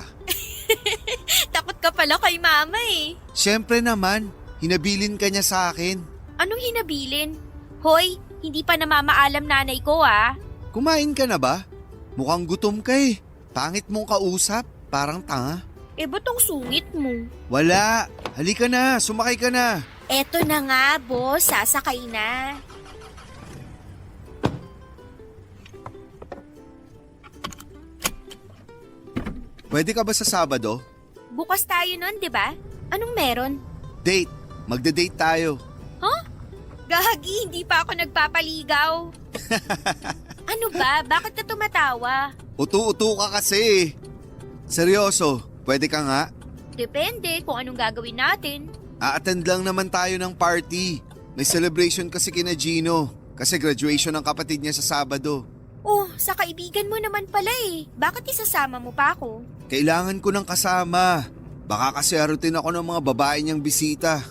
Takot ka pala kay mama eh. Siyempre naman, hinabilin ka niya sa akin. Anong hinabilin? Hoy, hindi pa namamaalam nanay ko ah. Kumain ka na ba? Mukhang gutom ka eh. Pangit mong kausap, parang tanga. Eh, ba't ang sungit mo? Wala, halika na, sumakay ka na. Eto na nga, boss. Sasakay na. Pwede ka ba sa Sabado? Bukas tayo nun, di ba? Anong meron? Date, magde-date tayo. Gagi, hindi pa ako nagpapaligaw. Ano ba? Bakit ka tumatawa? Utu-utu ka kasi. Seryoso, pwede ka nga? Depende kung anong gagawin natin. A-attend lang naman tayo ng party. May celebration kasi kina Gino. Kasi graduation ng kapatid niya sa Sabado. Oh, sa kaibigan mo naman pala eh. Bakit isasama mo pa ako? Kailangan ko ng kasama. Baka kasi harutin ako ng mga babae niyang bisita.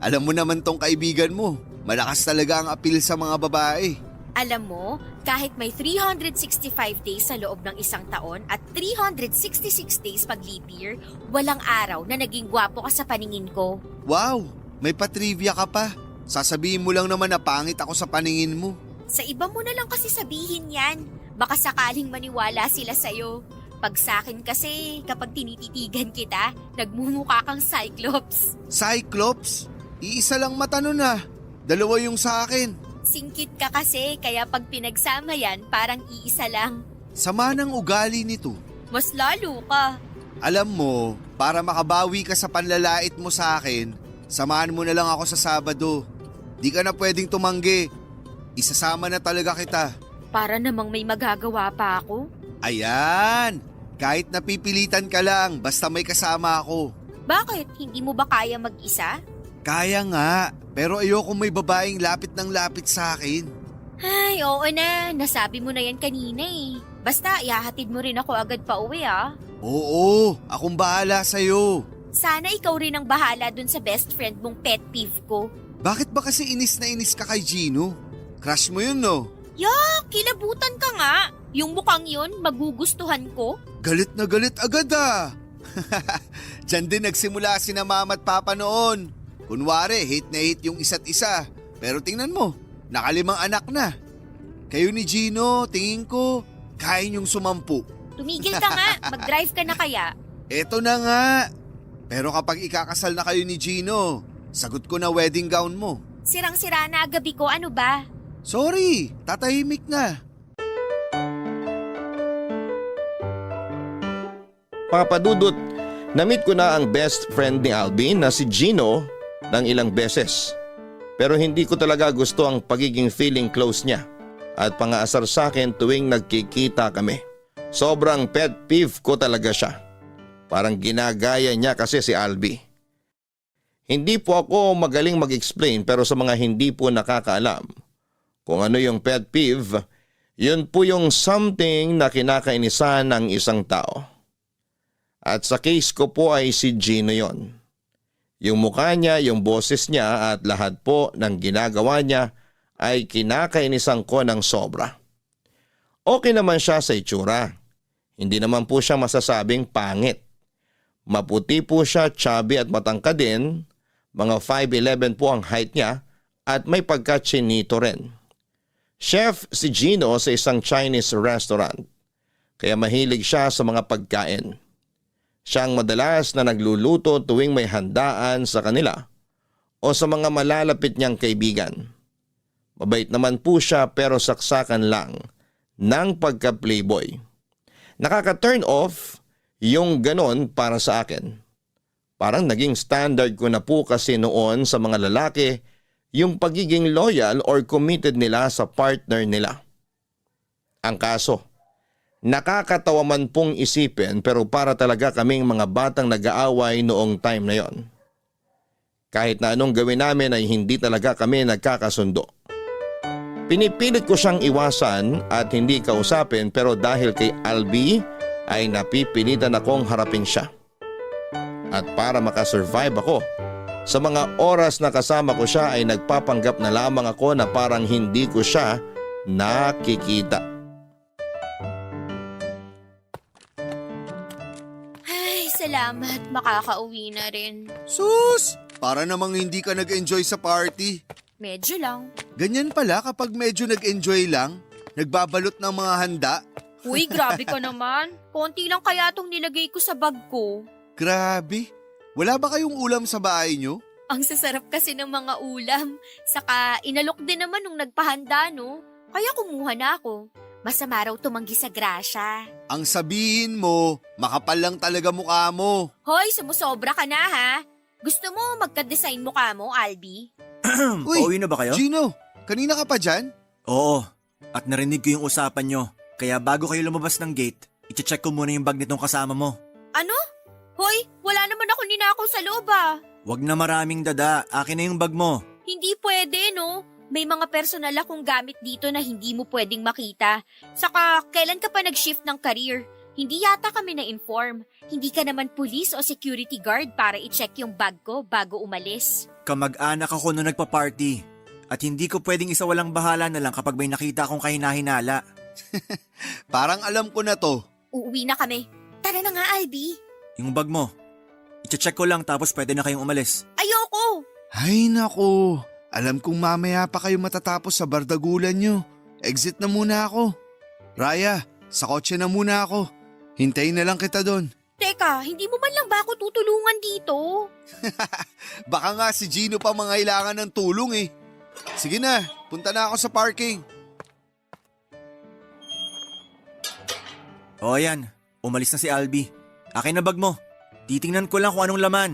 Alam mo naman tong kaibigan mo. Malakas talaga ang appeal sa mga babae. Alam mo, kahit may 365 days sa loob ng isang taon at 366 days pag leap year, walang araw na naging gwapo ka sa paningin ko. Wow, may patrivia ka pa. Sasabihin mo lang naman na pangit ako sa paningin mo. Sa iba mo na lang kasi sabihin yan. Baka sakaling maniwala sila sa'yo. Pag sa'kin kasi, kapag tinititigan kita, nagmumukha kang Cyclops. Cyclops? Iisa lang mata nun ah. 2 yung sa akin. Singkit ka kasi, kaya pag pinagsama yan, parang iisa lang. Sama ng ugali nito. Mas lalo ka. Alam mo, para makabawi ka sa panlalait mo sa akin, samahan mo na lang ako sa Sabado. Di ka na pwedeng tumanggi. Isasama na talaga kita. Para namang may magagawa pa ako. Ayan! Kahit napipilitan ka lang, basta may kasama ako. Bakit? Hindi mo ba kaya mag-isa? Kaya nga, pero ayoko may babaeng lapit ng lapit sa akin. Ay, oo na. Nasabi mo na yan kanina eh. Basta, ihahatid mo rin ako agad pa uwi ah. Oo, akong bahala sa'yo. Sana ikaw rin ang bahala dun sa best friend mong pet peeve ko. Bakit ba kasi inis na inis ka kay Gino? Crush mo yun no? Yak, kilabutan ka nga. Yung mukhang yun, magugustuhan ko. Galit na galit agad ah. Diyan din nagsimula sina mama at papa noon. Kunwari, hate na hate yung isa't isa. Pero tingnan mo, nakalimang anak na. Kayo ni Gino, tingin ko, kaya niyong sumampu. Tumigil ka nga, mag-drive ka na kaya. Eto na nga. Pero kapag ikakasal na kayo ni Gino, sagot ko na wedding gown mo. Sirang-sira na gabi ko, ano ba? Sorry, tatahimik na. Papa Dudut, na-meet ko na ang best friend ni Alvin na si Gino ng ilang beses. Pero hindi ko talaga gusto ang pagiging feeling close niya. at pangaasar sa akin tuwing nagkikita kami. Sobrang pet peeve ko talaga siya. Parang ginagaya niya kasi si Albi. Hindi po ako magaling mag-explain pero sa mga hindi po nakakaalam kung ano yung pet peeve, yun po yung something na kinakainisan ng isang tao. At sa case ko po ay si Gino yon. Yung mukha niya, yung boses niya at lahat po ng ginagawa niya ay kinakainisan ko ng sobra. Okay naman siya sa itsura. Hindi naman po siya masasabing pangit. Maputi po siya, chubby at matangkad din. Mga 5'11" po ang height niya at may pagka-chinito rin. Chef si Gino sa isang Chinese restaurant. Kaya mahilig siya sa mga pagkain. Siya ang madalas na nagluluto tuwing may handaan sa kanila o sa mga malalapit niyang kaibigan. Mabait naman po siya pero saksakan lang ng pagka-playboy. Nakaka-turn off yung ganon para sa akin. Parang naging standard ko na po kasi noon sa mga lalaki yung pagiging loyal or committed nila sa partner nila. Ang kaso, nakakatawa man pong isipin pero para talaga kaming mga batang nag-aaway noong time na yon. Kahit na anong gawin namin ay hindi talaga kami nagkakasundo. Pinipilit ko siyang iwasan at hindi kausapin pero dahil kay Albi ay napipilitan akong harapin siya. At para makasurvive ako, sa mga oras na kasama ko siya ay nagpapanggap na lamang ako na parang hindi ko siya nakikita. Ay, salamat. Makakauwi na rin. Sus! Para namang hindi ka nag-enjoy sa party. Medyo lang. Ganyan pala kapag medyo nag-enjoy lang, nagbabalot ng mga handa. Uy, grabe ka naman. Konti lang kaya itong nilagay ko sa bag ko. Grabe. Wala ba kayong ulam sa bahay nyo? Ang sasarap kasi ng mga ulam. Saka inalok din naman nung nagpahanda, no? Kaya kumuha na ako. Masama raw tumanggi sa grasya. Ang sabihin mo, makapal lang talaga mukha mo. Hoy, sumusobra ka na ha? Gusto mo magka-design mukha mo, Albi? Uy, Pauwi na ba kayo? Gino, kanina ka pa dyan? Oo. At narinig ko yung usapan nyo. Kaya bago kayo lumabas ng gate, i-check ko muna yung bag nitong kasama mo. Ano? Hoy, wala naman ako ninakaw sa loob ah. Wag na maraming dada. Akin na yung bag mo. Hindi pwede, no? May mga personal akong gamit dito na hindi mo pwedeng makita. Saka, kailan ka pa nag-shift ng career? Hindi yata kami na-inform. Hindi ka naman police o security guard para i-check yung bag ko bago umalis. Kamag-anak ako nung nagpa-party. At hindi ko pwedeng isawalang bahala na lang kapag may nakita akong kahinahinala. Parang alam ko na to. Uuwi na kami. Tara na nga, Albi. Yung bag mo. I-check ko lang tapos pwede na kayong umalis. Ayoko! Ay nako, alam kong mamaya pa kayo matatapos sa bardagulan nyo. Exit na muna ako. Raya, sa kotse na muna ako. Hintayin na lang kita doon. Teka, hindi mo man lang ba ako tutulungan dito? Baka nga si Gino pa mangailangan ng tulong eh. Sige na, punta na ako sa parking. O yan, umalis na si Albi. Akin na bag mo. Titingnan ko lang kung anong laman.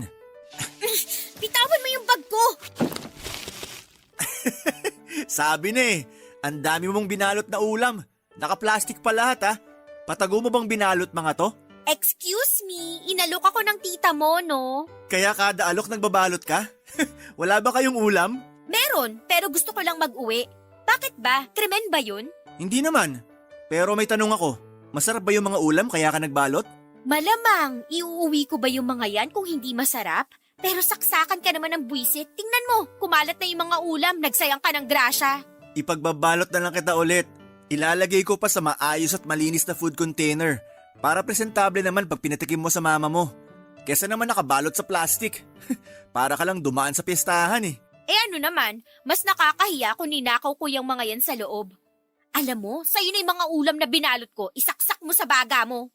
Bitawan mo yung bag ko! Sabi na eh, ang dami mong binalot na ulam. Naka-plastic pa lahat ha. Patago mo bang binalot mga to? Excuse me, inalok ako ng tita mo, no? Kaya kada alok nagbabalot ka? Wala ba kayong ulam? Meron, pero gusto ko lang mag-uwi. Bakit ba? Krimen ba yun? Hindi naman. Pero may tanong ako, masarap ba yung mga ulam kaya ka nagbalot? Malamang, iuuwi ko ba yung mga yan kung hindi masarap? Pero saksakan ka naman ng buwisit. Tingnan mo, kumalat na yung mga ulam, nagsayang ka ng grasya. Ipagbabalot na lang kita ulit. Ilalagay ko pa sa maayos at malinis na food container para presentable naman pag pinatikim mo sa mama mo. Kesa naman nakabalot sa plastic. Para ka lang dumaan sa piyestahan eh. Eh ano naman, mas nakakahiya kung ninakaw ko yung mga yan sa loob. Alam mo, sa'yo na yung mga ulam na binalot ko, isaksak mo sa baga mo.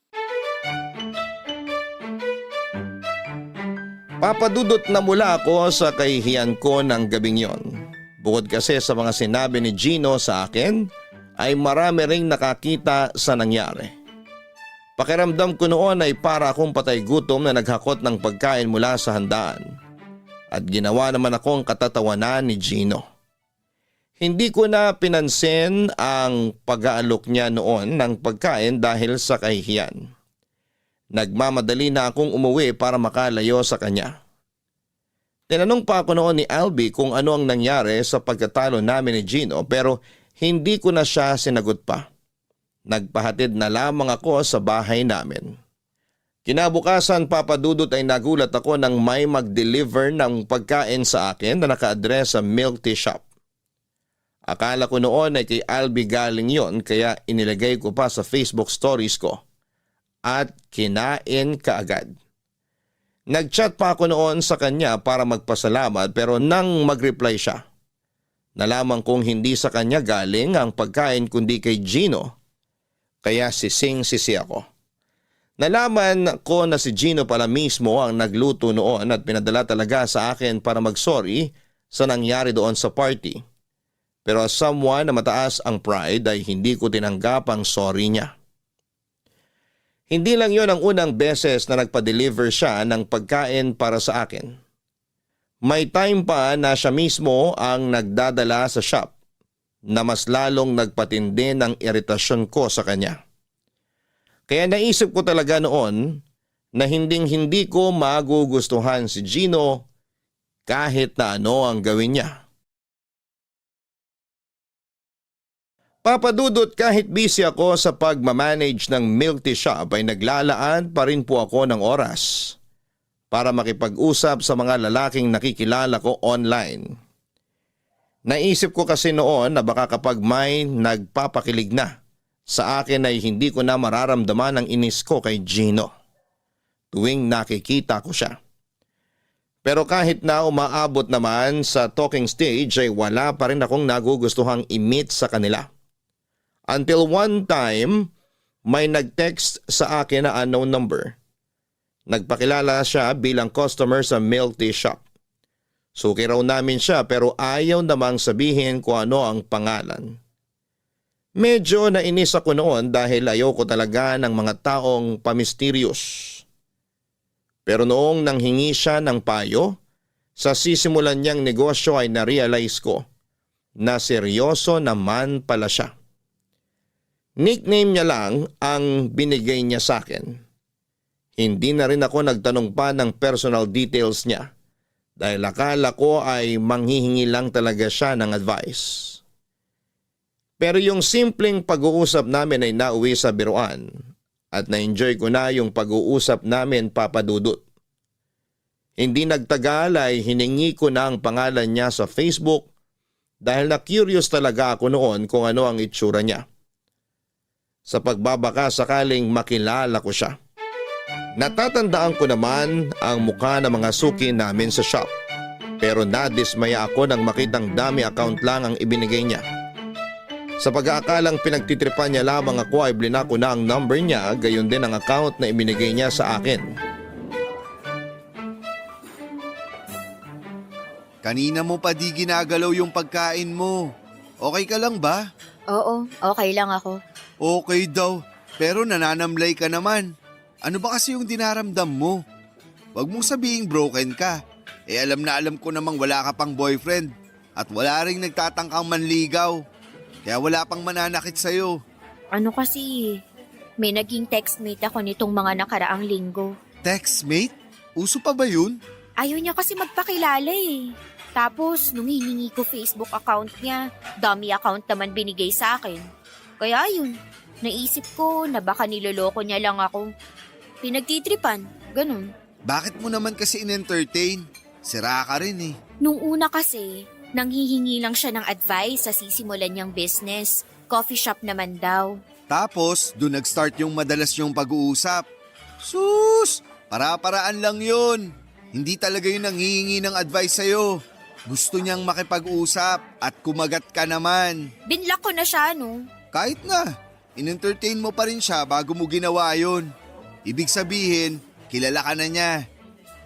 Papadudot na mula ako sa kahihiyan ko ng gabing yon. Bukod kasi sa mga sinabi ni Gino sa akin, ay marami ring nakakita sa nangyari. Pakiramdam ko noon ay para akong patay gutom na naghakot ng pagkain mula sa handaan. At ginawa naman akong katatawanan ni Gino. Hindi ko na pinansin ang pag-aalok niya noon ng pagkain dahil sa kahihiyan. Nagmamadali na akong umuwi para makalayo sa kanya. Tinanong pa ako noon ni Albi kung ano ang nangyari sa pagkatalo namin ni Gino pero hindi ko na siya sinagot pa. Nagpahatid na lamang ako sa bahay namin. Kinabukasan, Papa Dudut, ay nagulat ako nang may mag-deliver ng pagkain sa akin na naka-address sa milk tea shop. Akala ko noon ay kay Albi galing yon kaya inilagay ko pa sa Facebook stories ko at kinain kaagad. Nag-chat pa ako noon sa kanya para magpasalamat pero nang mag-reply siya, nalaman kong hindi sa kanya galing ang pagkain kundi kay Gino kaya sising-sisi ako. Nalaman ko na si Gino pala mismo ang nagluto noon at pinadala talaga sa akin para mag-sorry sa nangyari doon sa party. Pero as someone na mataas ang pride ay hindi ko tinanggap ang sorry niya. Hindi lang yon ang unang beses na nagpa-deliver siya ng pagkain para sa akin. May time pa na siya mismo ang nagdadala sa shop na mas lalong nagpatindi ng iritasyon ko sa kanya. Kaya naisip ko talaga noon na hindi ko magugustuhan si Gino kahit na ano ang gawin niya. Papa Dudut, kahit busy ako sa pagmamanage ng milk tea shop ay naglalaan pa rin po ako ng oras para makipag-usap sa mga lalaking nakikilala ko online. Naisip ko kasi noon na baka kapag may nagpapakilig na sa akin ay hindi ko na mararamdaman ang inis ko kay Gino tuwing nakikita ko siya. Pero kahit na umaabot naman sa talking stage ay wala pa rin akong nagugustuhang i-meet sa kanila. Until one time, may nag-text sa akin na unknown number. Nagpakilala siya bilang customer sa milk tea shop. Suki raw namin siya pero ayaw namang sabihin kung ano ang pangalan. Medyo nainis ako noon dahil ayoko talaga ng mga taong pamisterious. Pero noong nanghingi siya ng payo, sa sisimulan niyang negosyo ay na-realize ko na seryoso naman pala siya. Nickname niya lang ang binigay niya sa akin. Hindi na rin ako nagtanong pa ng personal details niya dahil akala ko ay manghihingi lang talaga siya ng advice. Pero yung simpleng pag-uusap namin ay nauwi sa biruan at na-enjoy ko na yung pag-uusap namin, Papa Dudut. Hindi nagtagal ay hiningi ko na ang pangalan niya sa Facebook dahil na-curious talaga ako noon kung ano ang itsura niya. Sa pagbabaka sakaling makilala ko siya. Natatandaan ko naman ang mukha ng mga suki namin sa shop. Pero nadismaya ako nang makitang dami account lang ang ibinigay niya. Sa pag-aakalang pinagtitripan niya lamang ako ay blinako na ang number niya, gayon din ang account na ibinigay niya sa akin. Kanina mo pa di ginagalaw yung pagkain mo. Okay ka lang ba? Oo, okay lang ako. Okay daw, pero nananamlay ka naman. Ano ba kasi yung dinaramdam mo? Huwag mong sabihing broken ka. Alam na alam ko namang wala ka pang boyfriend at wala ring nagtatangkang manligaw. Kaya wala pang mananakit sa'yo. Ano kasi, may naging textmate ako nitong mga nakaraang linggo. Textmate? Uso pa ba yun? Ayaw niya kasi magpakilala eh. Tapos, nung hiningi ko Facebook account niya, dummy account naman binigay sa akin. Kaya yun, naisip ko na baka niloloko niya lang ako. Pinagtitripan, ganun. Bakit mo naman kasi in-entertain? Sira ka rin eh. Nung una kasi, nanghihingi lang siya ng advice sa sisimulan niyang business. Coffee shop naman daw. Tapos, doon nag-start yung madalas yung pag-uusap. Sus! Para-paraan lang yun. Hindi talaga yung nanghihingi ng advice sa'yo. Gusto niyang makipag-usap at kumagat ka naman. Binlock ko na siya, no? Kahit na, in-entertain mo pa rin siya bago mo ginawa yun. Ibig sabihin, kilala ka na niya.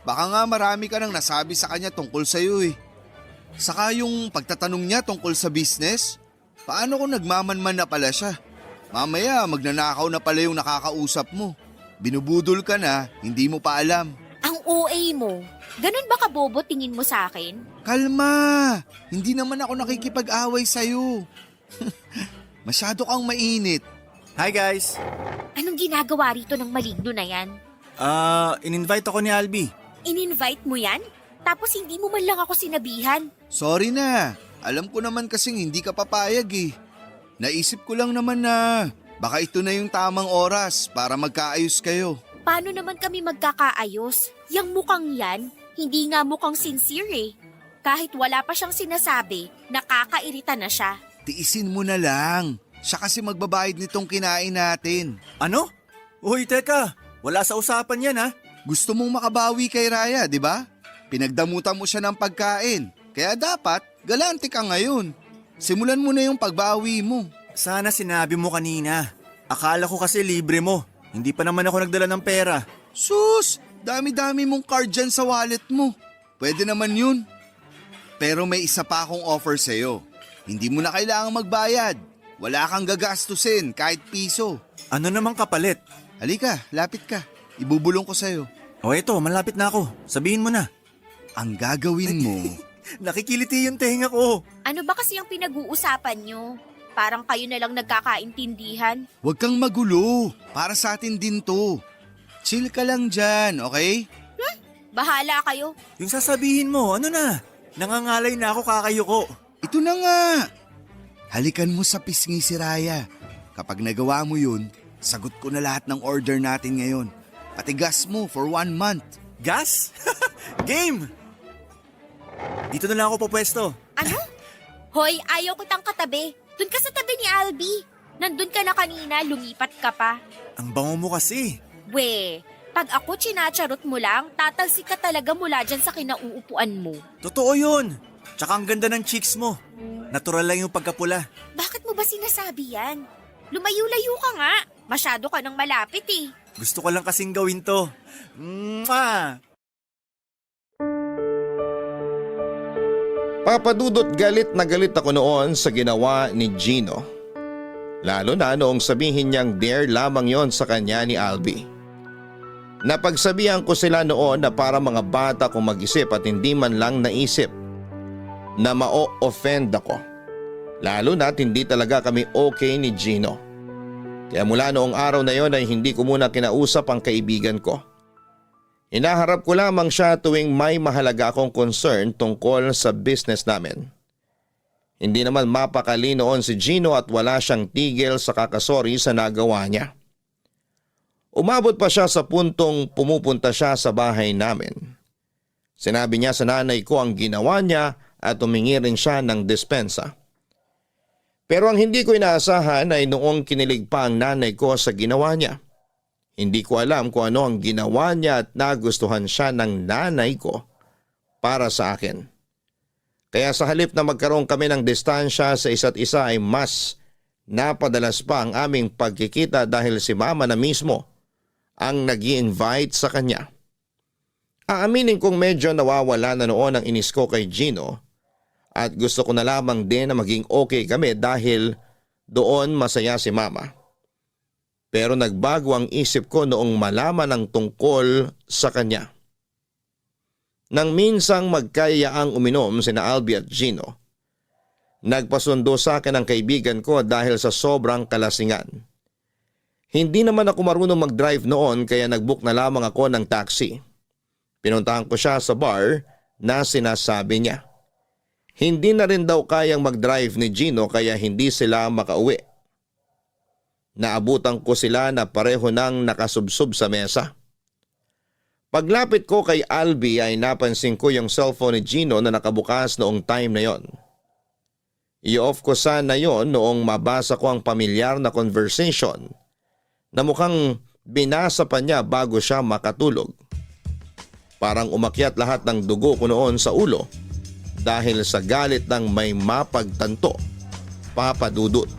Baka nga marami ka nang nasabi sa kanya tungkol sa'yo eh. Saka yung pagtatanong niya tungkol sa business, paano kung nagmamanman na pala siya? Mamaya magnanakaw na pala yung nakakausap mo. Binubudol ka na, hindi mo pa alam. Ang OA mo. Ganun ba kabobo tingin mo sa akin? Kalma! Hindi naman ako nakikipag-away sa'yo. Masyado kang mainit. Hi guys! Anong ginagawa rito ng maligno na yan? In-invite ako ni Albi. In-invite mo yan? Tapos hindi mo man lang ako sinabihan. Sorry na. Alam ko naman kasing hindi ka papayag eh. Naisip ko lang naman na baka ito na yung tamang oras para magkaayos kayo. Paano naman kami magkakaayos? Yang mukhang yan, hindi nga mukhang sincere eh. Kahit wala pa siyang sinasabi, nakakairita na siya. Tiisin mo na lang. Siya kasi magbabayad nitong kinain natin. Ano? Uy, teka. Wala sa usapan yan ha. Gusto mong makabawi kay Raya, di ba? Pinagdamutan mo siya ng pagkain. Kaya dapat, galante ka ngayon. Simulan mo na yung pagbawi mo. Sana sinabi mo kanina. Akala ko kasi libre mo. Hindi pa naman ako nagdala ng pera. Sus! Dami-dami mong card dyan sa wallet mo. Pwede naman yun. Pero may isa pa akong offer sa'yo. Hindi mo na kailangang magbayad. Wala kang gagastusin kahit piso. Ano namang kapalit? Halika, lapit ka. Ibubulong ko sa'yo. O eto, malapit na ako. Sabihin mo na. Ang gagawin mo... Nakikiliti yung tenga ko. Ano ba kasi ang pinag-uusapan nyo? Parang kayo na lang nagkakaintindihan. Huwag kang magulo. Para sa atin din to. Chill ka lang dyan, okay? Bahala kayo. Yung sasabihin mo, ano na? Nangangalay na ako kakayuko. Ito na nga. Halikan mo sa pisngi si Raya. Kapag nagawa mo yun, sagot ko na lahat ng order natin ngayon. Pati gas mo for 1 month. Gas? Game! Dito na lang ako papwesto. Ano? Hoy, ayaw kitang katabi. Doon ka sa tabi ni Albi. Nandun ka na kanina, lumipat ka pa. Ang bango mo kasi. We, pag ako chinacharot mo lang, tatalsik ka talaga mula dyan sa kinauupuan mo. Totoo yun. Tsaka ang ganda ng cheeks mo. Natural lang yung pagkapula. Bakit mo ba sinasabi yan? Lumayo-layo ka nga. Masyado ka nang malapit eh. Gusto ko lang kasing gawin to. Mwah! Papadudot, galit na galit ako noon sa ginawa ni Gino. Lalo na noong sabihin niyang dare lamang yon sa kanya ni Albi. Napagsabihan ko sila noon na para mga bata kung mag-isip at hindi man lang naisip na ma-offend ako. Lalo na't hindi talaga kami okay ni Gino. Kaya mula noong araw na yon ay hindi ko muna kinausap ang kaibigan ko. Inaharap ko lamang siya tuwing may mahalaga akong concern tungkol sa business namin. Hindi naman mapakali noon si Gino at wala siyang tigil sa kakasori sa nagawa niya. Umabot pa siya sa puntong pumupunta siya sa bahay namin. Sinabi niya sa nanay ko ang ginawa niya at humingi rin siya ng dispensa. Pero ang hindi ko inaasahan ay noong kinilig pa ang nanay ko sa ginawa niya. Hindi ko alam kung ano ang ginawa niya at nagustuhan siya ng nanay ko para sa akin. Kaya sa halip na magkaroon kami ng distansya sa isa't isa ay mas napadalas pa ang aming pagkikita dahil si mama na mismo ang nag-i-invite sa kanya. Aaminin kong medyo nawawala na noon ang inis ko kay Gino at gusto ko na lamang din na maging okay kami dahil doon masaya si mama. Pero nagbago ang isip ko noong malaman ang tungkol sa kanya. Nang minsang magkayaang uminom sina Albi at Gino, nagpasundo sa akin ang kaibigan ko dahil sa sobrang kalasingan. Hindi naman ako marunong mag-drive noon kaya nag-book na lamang ako ng taxi. Pinuntahan ko siya sa bar na sinasabi niya. Hindi na rin daw kayang mag-drive ni Gino kaya hindi sila makauwi. Naabutan ko sila na pareho nang nakasubsob sa mesa. Paglapit ko kay Albi ay napansin ko yung cellphone ni Gino na nakabukas noong time na yon. I-off ko sana yon noong mabasa ko ang pamilyar na conversation na mukhang binasa pa niya bago siya makatulog. Parang umakyat lahat ng dugo ko noon sa ulo dahil sa galit ng may mapagtanto, Papadudot.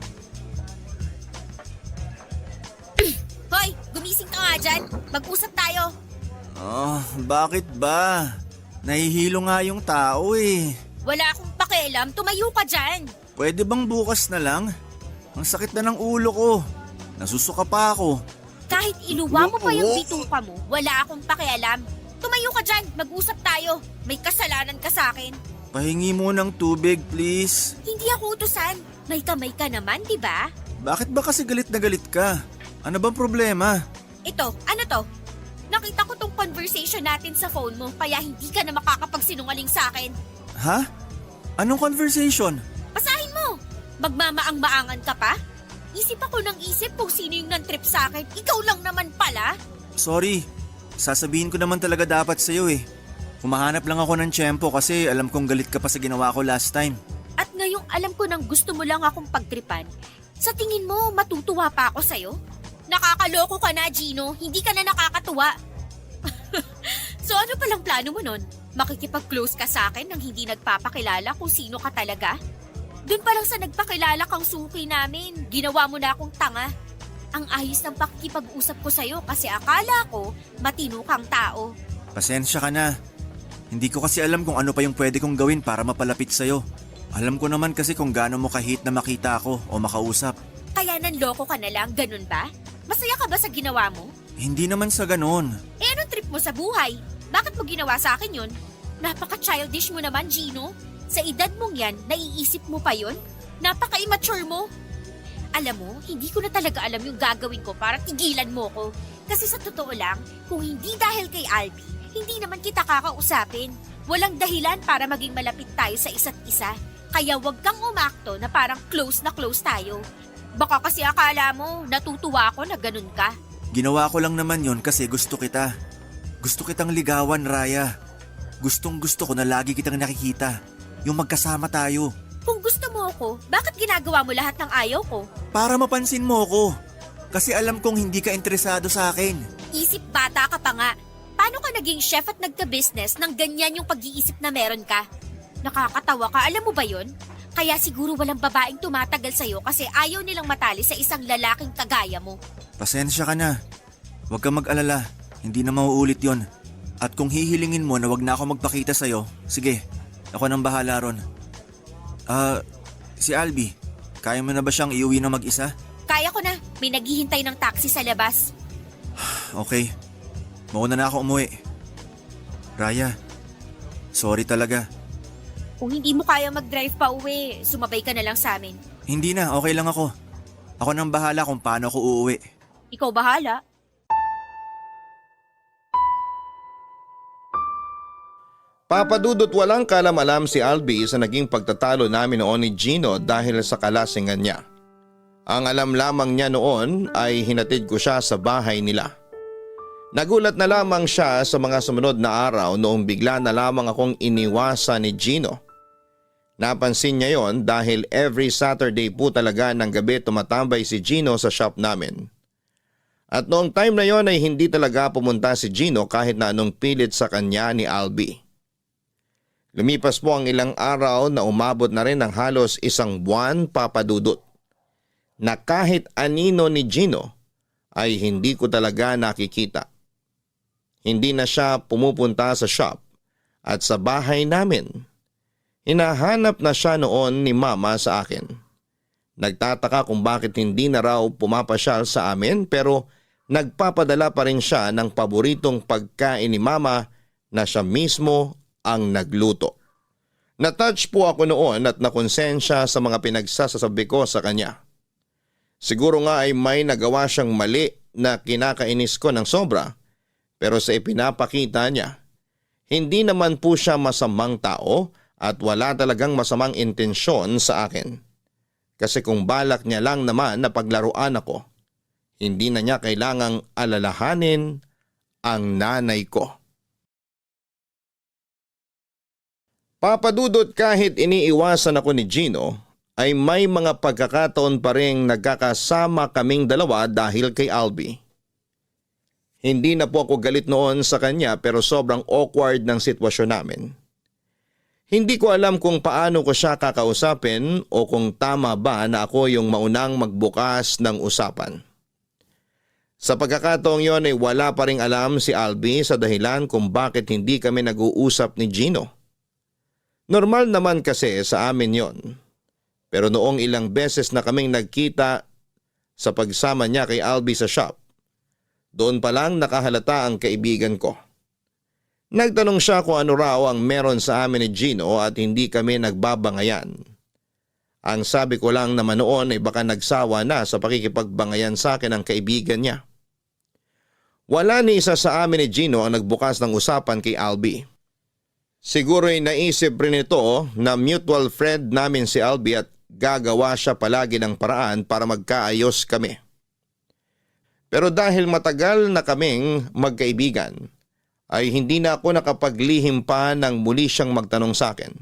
Hoy, gumising ka nga dyan. Mag-usap tayo. Bakit ba? Nahihilo nga yung tao eh. Wala akong pakialam. Tumayo ka dyan. Pwede bang bukas na lang? Ang sakit na ng ulo ko. Nasusuka pa ako. Kahit iluwa mo pa yung bituka mo, wala akong pakialam. Tumayo ka dyan. Mag-usap tayo. May kasalanan ka sa akin. Pahingi mo ng tubig, please. Hindi ako utusan. May kamay ka naman, di ba? Bakit ba kasi galit na galit ka? Ano bang problema? Ito, ano to? Nakita ko tong conversation natin sa phone mo, kaya hindi ka na makakapagsinungaling sa akin. Ha? Anong conversation? Basahin mo! Magmamaang-maangan ka pa? Isip ako ng isip kung sino yung nan-trip sa akin. Ikaw lang naman pala. Sorry, sasabihin ko naman talaga dapat sa'yo eh. Humahanap lang ako ng tiyempo kasi alam kong galit ka pa sa ginawa ko last time. At ngayong alam ko nang gusto mo lang akong pagtripan, sa tingin mo matutuwa pa ako sa'yo? Nakakaloko ka na, Gino. Hindi ka na nakakatuwa. So ano palang plano mo nun? Makikipag-close ka sa akin nang hindi nagpapakilala kung sino ka talaga? Doon pa lang sa nagpakilala kang suki namin, ginawa mo na akong tanga. Ang ayos ng pakikipag-usap ko sa'yo kasi akala ko matino kang tao. Pasensya ka na. Hindi ko kasi alam kung ano pa yung pwede kong gawin para mapalapit sa'yo. Alam ko naman kasi kung gaano mo kahit na makita ako o makausap. Kaya nanloko ka na lang, ganun ba? Masaya ka ba sa ginawa mo? Hindi naman sa ganon. Eh anong trip mo sa buhay? Bakit mo ginawa sa akin yun? Napaka-childish mo naman, Gino. Sa edad mong yan, naiisip mo pa yun? Napaka-immature mo. Alam mo, hindi ko na talaga alam yung gagawin ko para tigilan mo ko. Kasi sa totoo lang, kung hindi dahil kay Albi, hindi naman kita kakausapin. Walang dahilan para maging malapit tayo sa isa't isa. Kaya wag kang umakto na parang close na close tayo. Baka kasi akala mo, natutuwa ako na ganun ka. Ginawa ko lang naman yon kasi gusto kita. Gusto kitang ligawan, Raya. Gustong gusto ko na lagi kitang nakikita. Yung magkasama tayo. Kung gusto mo ako, bakit ginagawa mo lahat ng ayaw ko? Para mapansin mo ko. Kasi alam kong hindi ka interesado sa akin. Isip bata ka pa nga. Paano ka naging chef at nagka-business nang ganyan yung pag-iisip na meron ka? Nakakatawa ka, alam mo ba yun? Kaya siguro walang babaeng tumatagal sa'yo kasi ayaw nilang matali sa isang lalaking kagaya mo. Pasensya ka na. Huwag kang mag-alala. Hindi na mauulit yon. At kung hihilingin mo na wag na ako magpakita sa'yo, sige, ako nang bahala ron. Si Albi, kaya mo na ba siyang iuwi na mag-isa? Kaya ko na, may naghihintay ng taxi sa labas. Okay, mauna na ako umuwi. Raya, sorry talaga. Kung hindi mo kaya mag-drive pa uwi, sumabay ka na lang sa amin. Hindi na, okay lang ako. Ako nang bahala kung paano ako uuwi. Ikaw bahala. Papadudot walang kalam-alam si Albi sa naging pagtatalo namin noon ni Gino dahil sa kalasingan niya. Ang alam lamang niya noon ay hinatid ko siya sa bahay nila. Nagulat na lamang siya sa mga sumunod na araw noong bigla na lamang akong iniwasan ni Gino. Napansin niya yon dahil every Saturday po talaga ng gabi tumatambay si Gino sa shop namin. At noong time na yon ay hindi talaga pumunta si Gino kahit na anong pilit sa kanya ni Albi. Lumipas po ang ilang araw na umabot na rin ng halos isang buwan, Papadudot, na kahit anino ni Gino ay hindi ko talaga nakikita. Hindi na siya pumupunta sa shop at sa bahay namin. Hinahanap na siya noon ni Mama sa akin. Nagtataka kung bakit hindi na raw pumapasyal sa amin pero nagpapadala pa rin siya ng paboritong pagkain ni Mama na siya mismo ang nagluto. Natouch po ako noon at nakonsensya sa mga pinagsasabi ko sa kanya. Siguro nga ay may nagawa siyang mali na kinakainis ko ng sobra pero sa ipinapakita niya, hindi naman po siya masamang tao at wala talagang masamang intensyon sa akin. Kasi kung balak niya lang naman na paglaruan ako, hindi na niya kailangang alalahanin ang nanay ko. Papadudot kahit iniiwasan ako ni Gino, ay may mga pagkakataon pa rin nagkakasama kaming dalawa dahil kay Albi. Hindi na po ako galit noon sa kanya pero sobrang awkward ng sitwasyon namin. Hindi ko alam kung paano ko siya kakausapin o kung tama ba na ako yung maunang magbukas ng usapan. Sa pagkakataong yon ay wala pa ring alam si Albi sa dahilan kung bakit hindi kami nag-uusap ni Gino. Normal naman kasi sa amin yon. Pero noong ilang beses na kaming nagkita sa pagsama niya kay Albi sa shop, doon pa lang nakahalata ang kaibigan ko. Nagtanong siya kung ano raw ang meron sa amin ni Gino at hindi kami nagbabangayan. Ang sabi ko lang naman noon ay baka nagsawa na sa pakikipagbangayan sa akin ang kaibigan niya. Wala ni isa sa amin ni Gino ang nagbukas ng usapan kay Albi. Siguro'y naisip rin ito na mutual friend namin si Albi at gagawa siya palagi ng paraan para magkaayos kami. Pero dahil matagal na kaming magkaibigan, ay hindi na ako nakapaglihim pa nang muli siyang magtanong sa akin.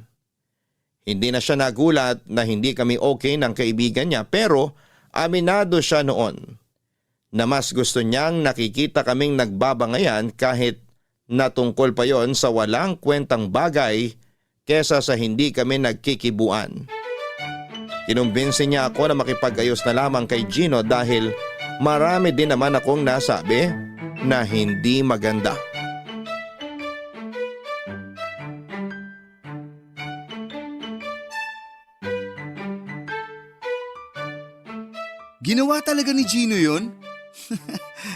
Hindi na siya nagulat na hindi kami okay ng kaibigan niya pero aminado siya noon na mas gusto niyang nakikita kaming nagbabangayan kahit natungkol pa yon sa walang kwentang bagay kesa sa hindi kami nagkikibuan. Kinumbinsi niya ako na makipag-ayos na lamang kay Gino dahil marami din naman akong nasabi na hindi maganda. Ginawa talaga ni Gino yun?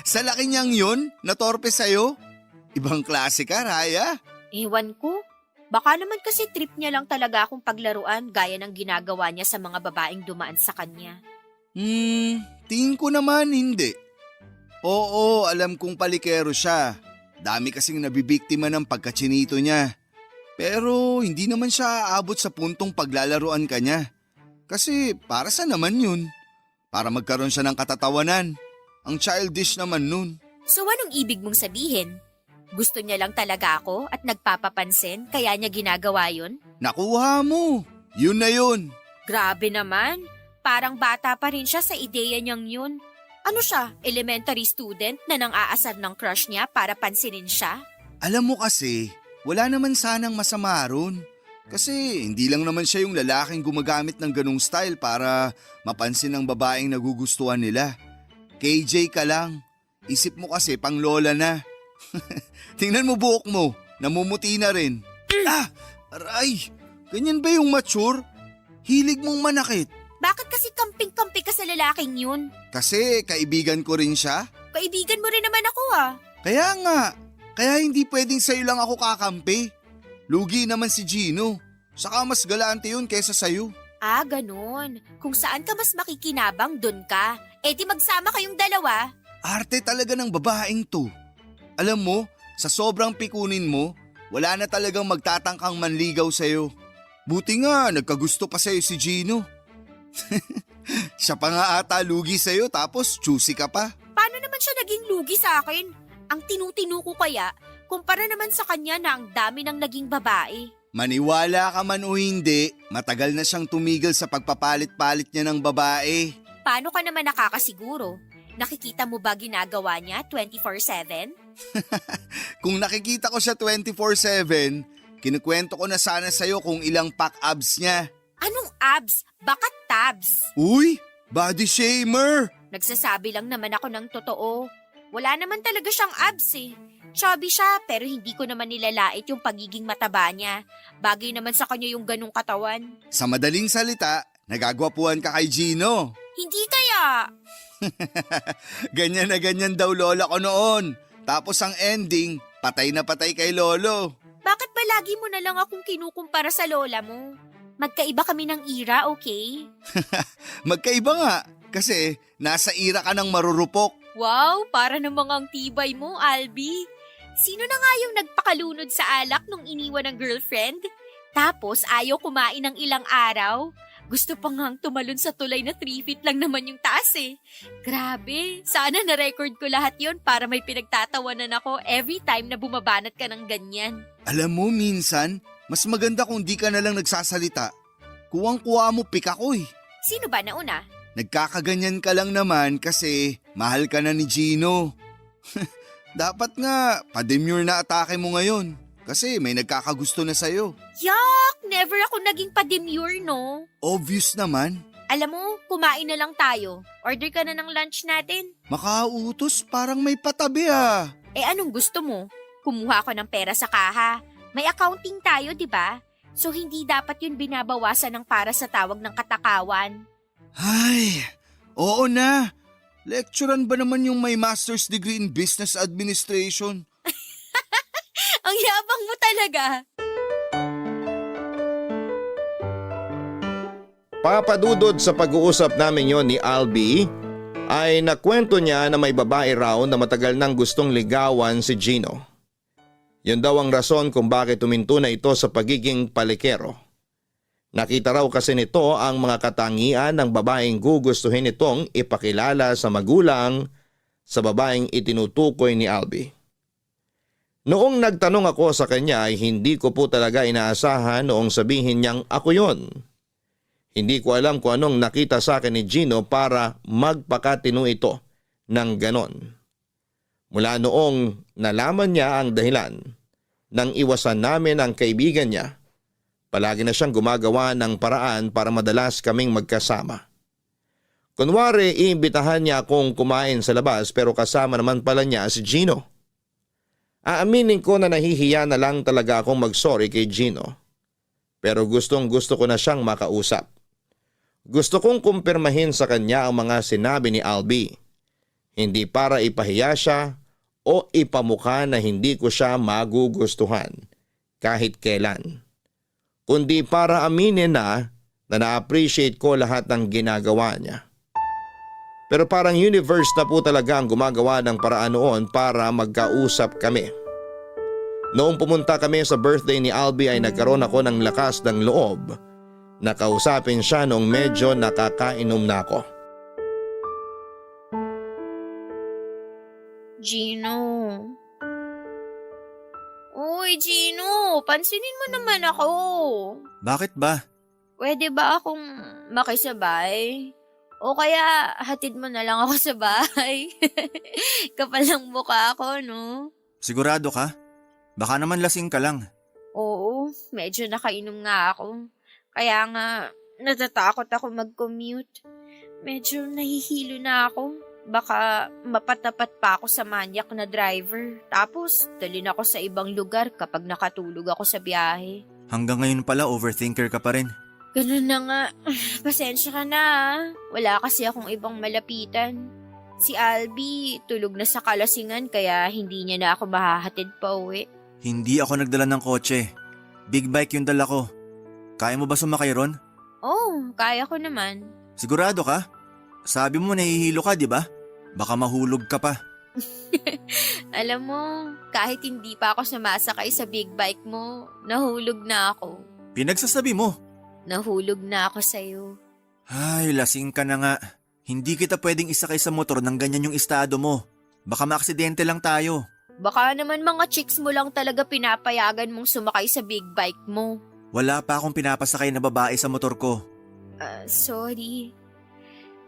Sa laki niyang yun, natorpe sa'yo? Ibang klase ka, Raya. Ewan ko. Baka naman kasi trip niya lang talaga akong paglaruan gaya ng ginagawa niya sa mga babaeng dumaan sa kanya. Tingin ko naman hindi. Oo, alam kong palikero siya. Dami kasing nabibiktima ng pagkachinito niya. Pero hindi naman siya aabot sa puntong paglalaruan ka niya. Kasi para sa naman yun? Para magkaroon siya ng katatawanan. Ang childish naman nun. So anong ibig mong sabihin? Gusto niya lang talaga ako at nagpapapansin kaya niya ginagawa yun? Nakuha mo. Yun na yun. Grabe naman. Parang bata pa rin siya sa ideya niyang yun. Ano siya, elementary student na nang aasar ng crush niya para pansinin siya? Alam mo kasi, wala naman sanang masama ron. Kasi hindi lang naman siya yung lalaking gumagamit ng ganong style para mapansin ng babaeng nagugustuhan nila. KJ ka lang. Isip mo kasi pang lola na. Tingnan mo buhok mo, namumuti na rin. Aray! Ganyan ba yung mature? Hilig mong manakit. Bakit kasi kamping-kampi ka sa lalaking yun? Kasi kaibigan ko rin siya. Kaibigan mo rin naman ako Kaya nga, kaya hindi pwedeng sa'yo lang ako kakampi. Lugi naman si Gino. Saka mas galante yun kaysa sa'yo. Ganun. Kung saan ka mas makikinabang, dun ka. Di magsama kayong dalawa. Arte talaga ng babaeng to. Alam mo, sa sobrang pikunin mo, wala na talagang magtatangkang manligaw sa'yo. Buti nga, nagkagusto pa sa'yo si Gino. Siya pa nga ata lugi sa'yo tapos choosy ka pa. Paano naman siya naging lugi sa akin? Ang tinutinu ko kaya, kumpara naman sa kanya na ang dami ng naging babae. Maniwala ka man o hindi, matagal na siyang tumigil sa pagpapalit-palit niya ng babae. Paano ka naman nakakasiguro? Nakikita mo ba ginagawa niya 24/7? Kung nakikita ko siya 24/7, kinukwento ko na sana sa'yo kung ilang pack abs niya. Anong abs? Baka tabs. Uy, body shamer! Nagsasabi lang naman ako ng totoo. Wala naman talaga siyang abs Chubby siya pero hindi ko naman nilalait yung pagiging mataba niya. Bagay naman sa kanya yung ganong katawan. Sa madaling salita, nagagwapuhan ka kay Gino. Hindi kaya. Ganyan na ganyan daw lola ko noon. Tapos ang ending, patay na patay kay lolo. Bakit ba lagi mo na lang akong kinukumpara sa lola mo? Magkaiba kami ng ira, okay? Magkaiba nga, kasi nasa ira ka ng marurupok. Wow, para namang ang tibay mo, Albi. Sino na nga yung nagpakalunod sa alak nung iniwan ng girlfriend? Tapos ayaw kumain ng ilang araw? Gusto pa ngang tumalon sa tulay na 3 feet lang naman yung taas Grabe, sana na-record ko lahat yon para may pinagtatawanan ako every time na bumabanat ka ng ganyan. Alam mo minsan, mas maganda kung di ka na lang nagsasalita. Kuwang-kuwa mo pika ko Sino ba nauna? Nagkakaganyan ka lang naman kasi mahal ka na ni Gino. Dapat nga, pa-demure na atake mo ngayon. Kasi may nagkakagusto na sa'yo. Yak! Never ako naging pa-demure, no? Obvious naman. Alam mo, kumain na lang tayo. Order ka na ng lunch natin. Makautos, parang may patabi Anong gusto mo? Kumuha ko ng pera sa kaha. May accounting tayo, di ba? So hindi dapat yun binabawasan ng para sa tawag ng katakawan. Ay, oo na. Lecturean ba naman yung may master's degree in business administration? Ang yabang mo talaga. Papadudod sa pag-uusap namin yon ni Albi ay nakwento niya na may babae raw na matagal nang gustong ligawan si Gino. Yun daw ang rason kung bakit tuminto na ito sa pagiging palikero. Nakita raw kasi nito ang mga katangian ng babaeng gugustuhin nitong ipakilala sa magulang sa babaeng itinutukoy ni Albi. Noong nagtanong ako sa kanya ay hindi ko po talaga inaasahan noong sabihin niyang ako yon. Hindi ko alam kung anong nakita sa akin ni Gino para magpakatino ito ng ganon. Mula noong nalaman niya ang dahilan nang iwasan namin ang kaibigan niya, palagi na siyang gumagawa ng paraan para madalas kaming magkasama. Kunwari, iimbitahan niya akong kumain sa labas pero kasama naman pala niya si Gino. Aaminin ko na nahihiya na lang talaga akong mag-sorry kay Gino. Pero gustong gusto ko na siyang makausap. Gusto kong kumpirmahin sa kanya ang mga sinabi ni Albi. Hindi para ipahiya siya o ipamukha na hindi ko siya magugustuhan kahit kailan. Kundi para aminin na na-appreciate ko lahat ng ginagawa niya. Pero parang universe na po talaga ang gumagawa ng paraan noon para magkausap kami. Noong pumunta kami sa birthday ni Albi ay nagkaroon ako ng lakas ng loob. Nakausapin siya noong medyo nakakainom na ako. Gino. Uy, Gino, pansinin mo naman ako. Bakit ba? Pwede ba akong makisabay? O kaya hatid mo na lang ako sa bahay? Kapal ng mukha ako, no? Sigurado ka? Baka naman lasing ka lang. Oo, medyo nakainom nga ako. Kaya nga, natatakot ako mag-commute. Medyo nahihilo na ako. Baka mapatapat pa ako sa manyak na driver. Tapos, dalhin ako sa ibang lugar kapag nakatulog ako sa biyahe. Hanggang ngayon pala overthinker ka pa rin. Ganun na nga. Pasensya ka na. Wala kasi akong ibang malapitan. Si Albi, tulog na sa kalasingan kaya hindi niya na ako mahahatid pa uwi. Hindi ako nagdala ng kotse. Big bike yung dala ko. Kaya mo ba sumakay ron? Oo, kaya ko naman. Sigurado ka? Sabi mo nahihilo ka, di ba? Baka mahulog ka pa. Alam mo, kahit hindi pa ako sumasakay sa big bike mo, nahulog na ako. Pinagsasabi mo. Nahulog na ako sa'yo. Ay, lasing ka na nga. Hindi kita pwedeng isakay sa motor ng ganyan yung estado mo. Baka maaksidente lang tayo. Baka naman mga chicks mo lang talaga pinapayagan mong sumakay sa big bike mo. Wala pa akong pinapasakay na babae sa motor ko. Sorry.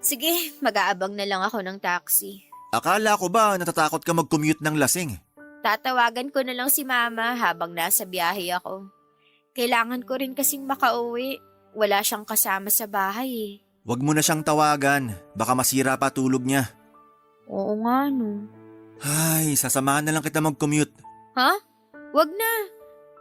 Sige, mag-aabang na lang ako ng taxi. Akala ko ba natatakot ka mag-commute ng lasing? Tatawagan ko na lang si Mama habang nasa biyahe ako. Kailangan ko rin kasing makauwi. Wala siyang kasama sa bahay eh. Huwag mo na siyang tawagan. Baka masira pa tulog niya. Oo nga no. Ay, sasamahan na lang kita mag-commute. Ha? Wag na.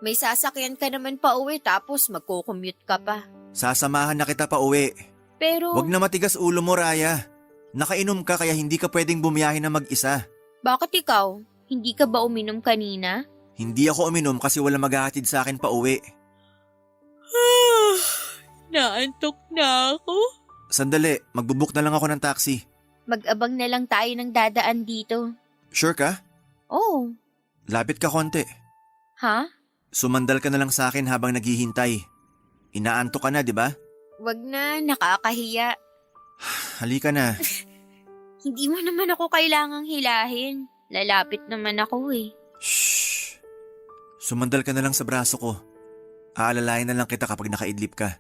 May sasakyan ka naman pa uwi tapos magko-commute ka pa. Sasamahan na kita pa uwi. Pero... Huwag na matigas ulo mo, Raya. Nakainom ka kaya hindi ka pwedeng bumiyahe na mag-isa. Bakit ikaw? Hindi ka ba uminom kanina? Hindi ako uminom kasi wala maghahatid sa akin pa uwi. Naantok na ako. Sandali, magbubook na lang ako ng taxi. Mag-abang na lang tayo ng dadaan dito. Sure ka? Oo. Lapit ka konti. Ha? Sumandal ka na lang sa akin habang naghihintay. Inaantok ka na, di ba? Wag na, nakakahiya. Halika na. Hindi mo naman ako kailangang hilahin. Lalapit naman ako eh. Shh. Sumandal ka na lang sa braso ko. Aalalayan na lang kita kapag nakaidlip ka.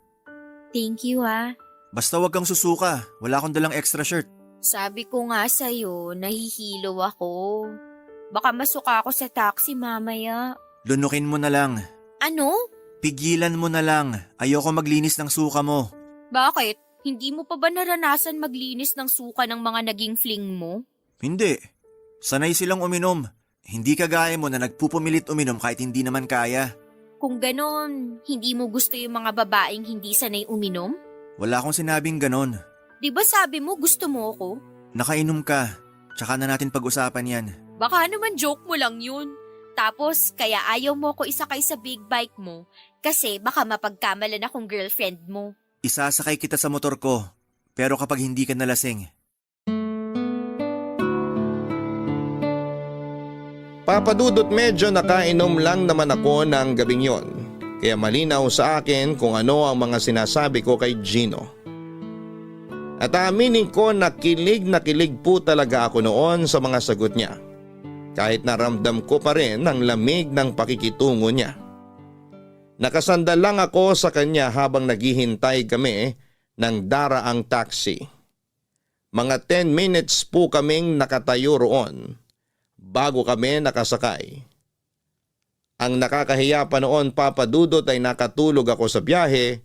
Thank you ah. Basta wag kang susuka. Wala akong dalang extra shirt. Sabi ko nga sa'yo, nahihilo ako. Baka masuka ako sa taxi mamaya. Lunukin mo na lang. Ano? Pigilan mo na lang. Ayoko maglinis ng suka mo. Bakit? Hindi mo pa ba naranasan maglinis ng suka ng mga naging fling mo? Hindi. Sanay silang uminom. Hindi kagaya mo na nagpupumilit uminom kahit hindi naman kaya. Kung ganon, hindi mo gusto yung mga babaeng hindi sanay uminom? Wala akong sinabing ganon. Di ba sabi mo gusto mo ako? Nakainom ka. Tsaka na natin pag-usapan yan. Baka naman joke mo lang yun. Tapos, kaya ayaw mo ko isakay sa big bike mo kasi baka mapagkamalan akong girlfriend mo. Isasakay kita sa motor ko, pero kapag hindi ka nalasing. Papadudot, medyo nakainom lang naman ako ng gabing yon. Kaya malinaw sa akin kung ano ang mga sinasabi ko kay Gino. At aaminin ko na kilig po talaga ako noon sa mga sagot niya. Kahit naramdam ko pa rin ang lamig ng pakikitungo niya. Nakasandal lang ako sa kanya habang naghihintay kami ng daraang taxi. Mga 10 minutes po kaming nakatayo roon bago kami nakasakay. Ang nakakahiya pa noon, Papa Dudut, ay nakatulog ako sa biyahe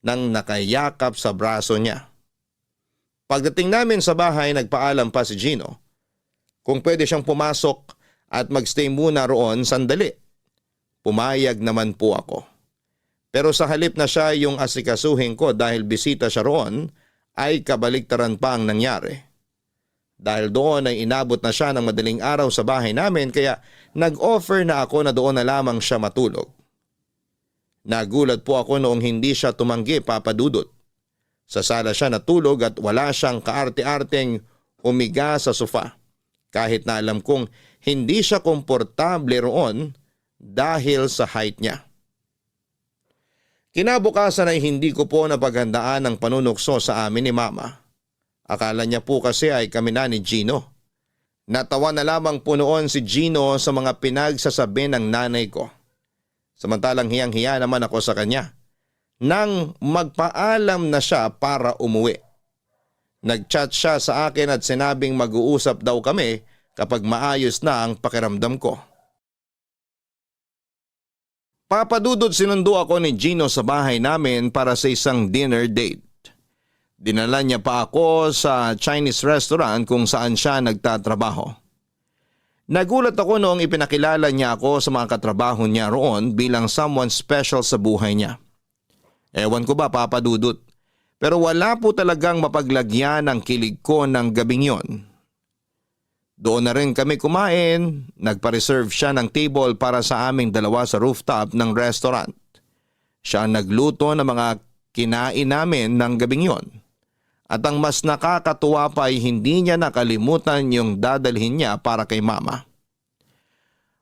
nang nakayakap sa braso niya. Pagdating namin sa bahay, nagpaalam pa si Gino kung pwede siyang pumasok at magstay muna roon sandali. Pumayag naman po ako. Pero sa halip na siya yung asikasuhin ko dahil bisita siya roon, ay kabaliktaran pa ang nangyari. Dahil doon ay inabot na siya ng madaling araw sa bahay namin, kaya nag-offer na ako na doon na lamang siya matulog. Nagulat po ako noong hindi siya tumanggi, Papa Dudut. Sa sala siya natulog at wala siyang kaarte-arteng umiga sa sofa. Kahit na alam kong hindi siya komportable roon dahil sa height niya. Kinabukasan ay hindi ko po napaghandaan ang panunukso sa amin ni Mama. Akala niya po kasi ay kami na ni Gino. Natawa na lamang po noon si Gino sa mga pinagsasabi ng nanay ko. Samantalang hiyang-hiya naman ako sa kanya nang magpaalam na siya para umuwi. Nag-chat siya sa akin at sinabing mag-uusap daw kami kapag maayos na ang pakiramdam ko. Papadudod, sinundo ako ni Gino sa bahay namin para sa isang dinner date. Dinala niya pa ako sa Chinese restaurant kung saan siya nagtatrabaho. Nagulat ako noong ipinakilala niya ako sa mga katrabaho niya roon bilang someone special sa buhay niya. Ewan ko ba, Papa Dudut, pero wala po talagang mapaglagyan ang kilig ko ng gabing yon. Doon na rin kami kumain, nagpa-reserve siya ng table para sa aming dalawa sa rooftop ng restaurant. Siya ang nagluto ng mga kinain namin ng gabing yon. At ang mas nakakatuwa pa ay hindi niya nakalimutan yung dadalhin niya para kay Mama.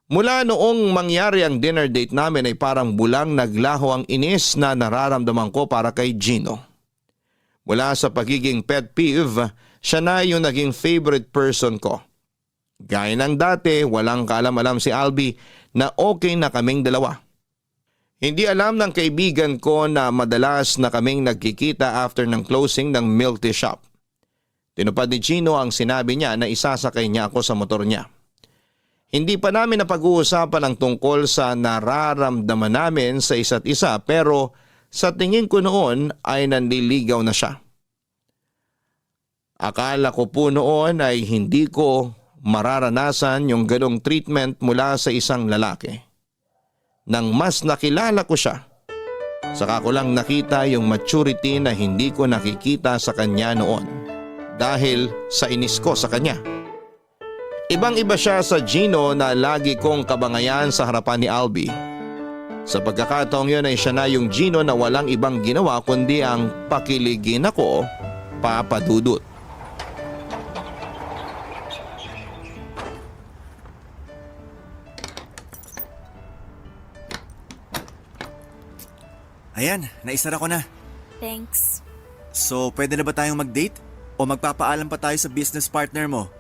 Mula noong mangyari ang dinner date namin ay parang bulang naglaho ang inis na nararamdaman ko para kay Gino. Mula sa pagiging pet peeve, siya na yung naging favorite person ko. Gaya ng dati, walang kaalam-alam si Albi na okay na kaming dalawa. Hindi alam ng kaibigan ko na madalas na kaming nagkikita after ng closing ng milk tea shop. Tinupad ni Gino ang sinabi niya na isasakay niya ako sa motor niya. Hindi pa namin napag-uusapan ang tungkol sa nararamdaman namin sa isa't isa, pero sa tingin ko noon ay nanliligaw na siya. Akala ko po noon ay hindi ko mararanasan yung ganong treatment mula sa isang lalaki. Nang mas nakilala ko siya, saka ko lang nakita yung maturity na hindi ko nakikita sa kanya noon dahil sa inis ko sa kanya. Ibang-iba siya sa Gino na lagi kong kabangayan sa harapan ni Albi. Sa pagkakataong yun ay siya na yung Gino na walang ibang ginawa kundi ang pakiligin ako, Papa Dudut. Ayan, naisara ko na. Thanks. So, pwede na ba tayong mag-date? O magpapaalam pa tayo sa business partner mo?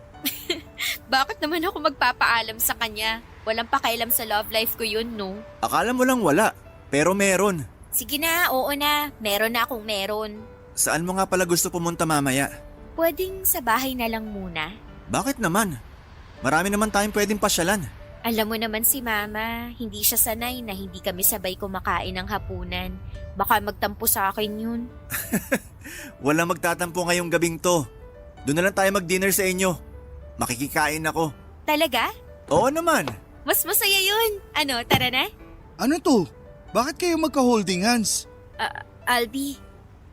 Bakit naman ako magpapaalam sa kanya? Walang pakialam sa love life ko yun, no? Akala mo lang wala, pero meron. Sige na, oo na. Meron na akong meron. Saan mo nga pala gusto pumunta mamaya? Pwedeng sa bahay na lang muna. Bakit naman? Marami naman tayong pwedeng pasyalan. Alam mo naman si Mama, hindi siya sanay na hindi kami sabay kumakain ng hapunan. Baka magtampo sa akin yun. Walang magtatampo ngayong gabing to. Doon na lang tayo mag-dinner sa inyo. Makikikain ako. Talaga? Oo naman. Mas masaya yun. Ano, tara na? Ano to? Bakit kayo magka-holding hands? Albi,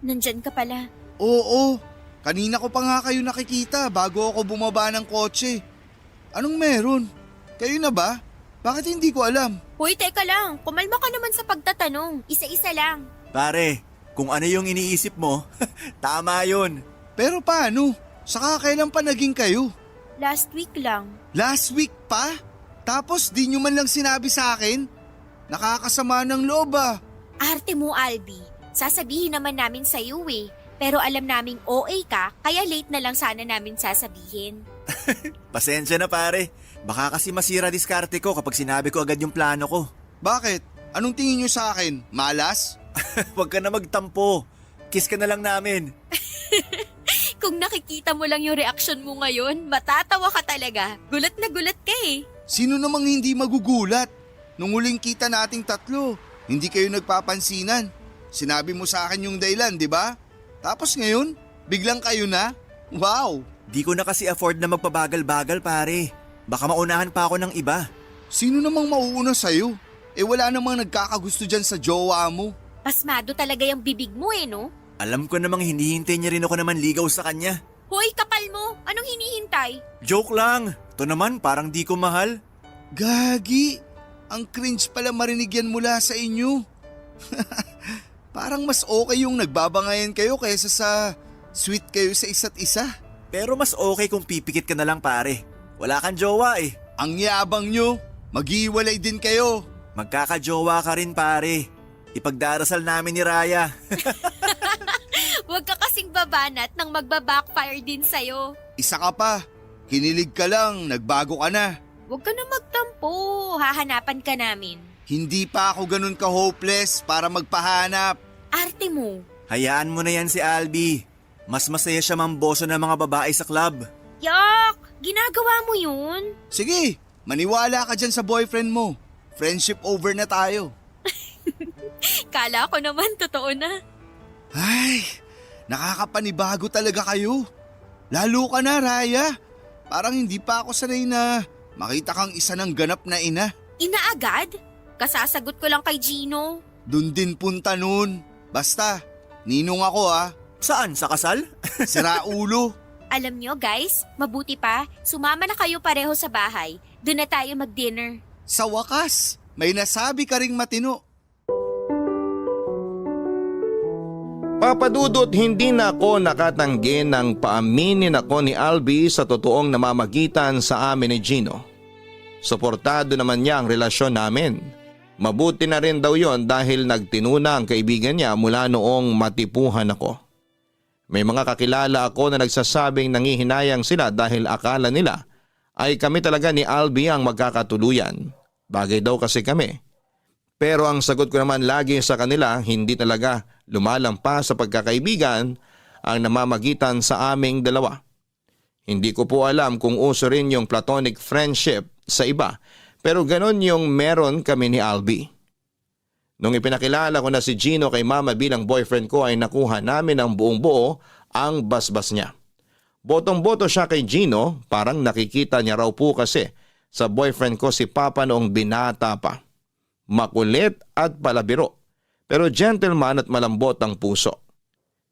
nandyan ka pala. Oo, kanina ko pa nga kayo nakikita bago ako bumaba ng kotse. Anong meron? Kayo na ba? Bakit hindi ko alam? Hoy, teka lang. Kumalma ka naman sa pagtatanong. Isa-isa lang. Pare, kung ano yung iniisip mo, tama yun. Pero paano? Saka kailan pa naging kayo? Last week lang. Last week pa? Tapos di nyo man lang sinabi sa akin? Nakakasama ng loob ah. Arte mo, Albi. Sasabihin naman namin sa iyo eh. Pero alam naming OA ka, kaya late na lang sana namin sasabihin. Pasensya na pare. Baka kasi masira diskarte ko kapag sinabi ko agad yung plano ko. Bakit? Anong tingin nyo sa akin? Malas? Huwag ka na magtampo. Kiss ka na lang namin. Kung nakikita mo lang yung reaksyon mo ngayon, matatawa ka talaga. Gulat na gulat ka eh. Sino namang hindi magugulat? Nung huling kita nating tatlo, hindi kayo nagpapansinan. Sinabi mo sa akin yung dahilan, di ba? Tapos ngayon, biglang kayo na? Wow! Di ko na kasi afford na magpabagal-bagal pare. Baka maunahan pa ako ng iba. Sino namang mauuna sa'yo? Wala namang nagkakagusto dyan sa jowa mo. Pasmado talaga yung bibig mo eh, no? Alam ko namang hinihintay niya rin ako naman ligaw sa kanya. Hoy, kapal mo! Anong hinihintay? Joke lang. To naman parang di ko mahal. Gagi! Ang cringe pala marinig yan mula sa inyo. Parang mas okay yung nagbabangayan kayo kaysa sa sweet kayo sa isa't isa. Pero mas okay kung pipikit ka na lang pare. Wala kang jowa eh. Ang yabang nyo, mag-iwalay din kayo. Magkakajowa ka rin pare. Ipagdarasal namin ni Raya. Huwag ka kasing babanat nang magbabackfire din sa'yo. Isa ka pa, kinilig ka lang, nagbago ka na. Huwag ka na magtampo, hahanapan ka namin. Hindi pa ako ganun ka-hopeless para magpahanap. Arte mo. Hayaan mo na yan si Albi. Mas masaya siya mamboso ng mga babae sa club. Yak! Ginagawa mo yun? Sige, maniwala ka dyan sa boyfriend mo. Friendship over na tayo. Kala ko naman totoo na. Ay, nakakapanibago talaga kayo. Lalo ka na, Raya. Parang hindi pa ako sanay na makita kang isa ng ganap na ina. Ina agad? Kasasagot ko lang kay Gino. Dun din punta nun. Basta, ninong ako ah. Saan? Sa kasal? Sira ulo. Alam nyo guys, mabuti pa, sumama na kayo pareho sa bahay. Doon na tayo mag-dinner. Sa wakas, may nasabi ka ring matino. Papadudot, hindi na ako nakatanggi nang paaminin ako ni Albi sa totoong namamagitan sa amin ni Gino. Suportado naman niya ang relasyon namin. Mabuti na rin daw yon dahil nagtinuna ang kaibigan niya mula noong matipuhan ako. May mga kakilala ako na nagsasabing nangihinayang sila dahil akala nila ay kami talaga ni Albi ang magkakatuluyan. Bagay daw kasi kami. Pero ang sagot ko naman lagi sa kanila, hindi talaga lumalampas sa pagkakaibigan ang namamagitan sa aming dalawa. Hindi ko po alam kung uso rin yung platonic friendship sa iba, pero ganon yung meron kami ni Albi. Nung ipinakilala ko na si Gino kay Mama bilang boyfriend ko ay nakuha namin ang buong buo ang basbas niya. Botong-boto siya kay Gino, parang nakikita niya raw po kasi sa boyfriend ko si Papa noong binata pa. Makulit at palabiro, pero gentleman at malambot ang puso.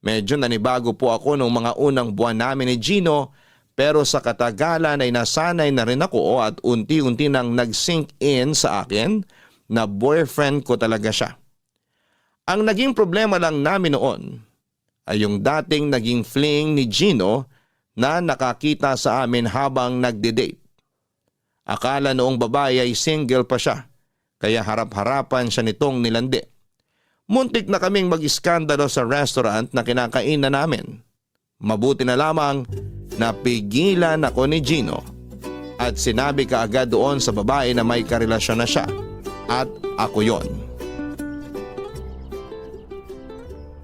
Medyo nanibago po ako noong mga unang buwan namin ni Gino, pero sa katagalan ay nasanay na rin ako at unti-unti nang nag-sink in sa akin na boyfriend ko talaga siya. Ang naging problema lang namin noon ay yung dating naging fling ni Gino na nakakita sa amin habang nagde-date. Akala noong babae ay single pa siya, kaya harap-harapan siya nitong nilandi. Muntik na kaming mag-iskandalo sa restaurant na kinakainan namin. Mabuti na lamang napigilan ako ni Gino at sinabi kaagad doon sa babae na may karelasyon na siya. At ako yon.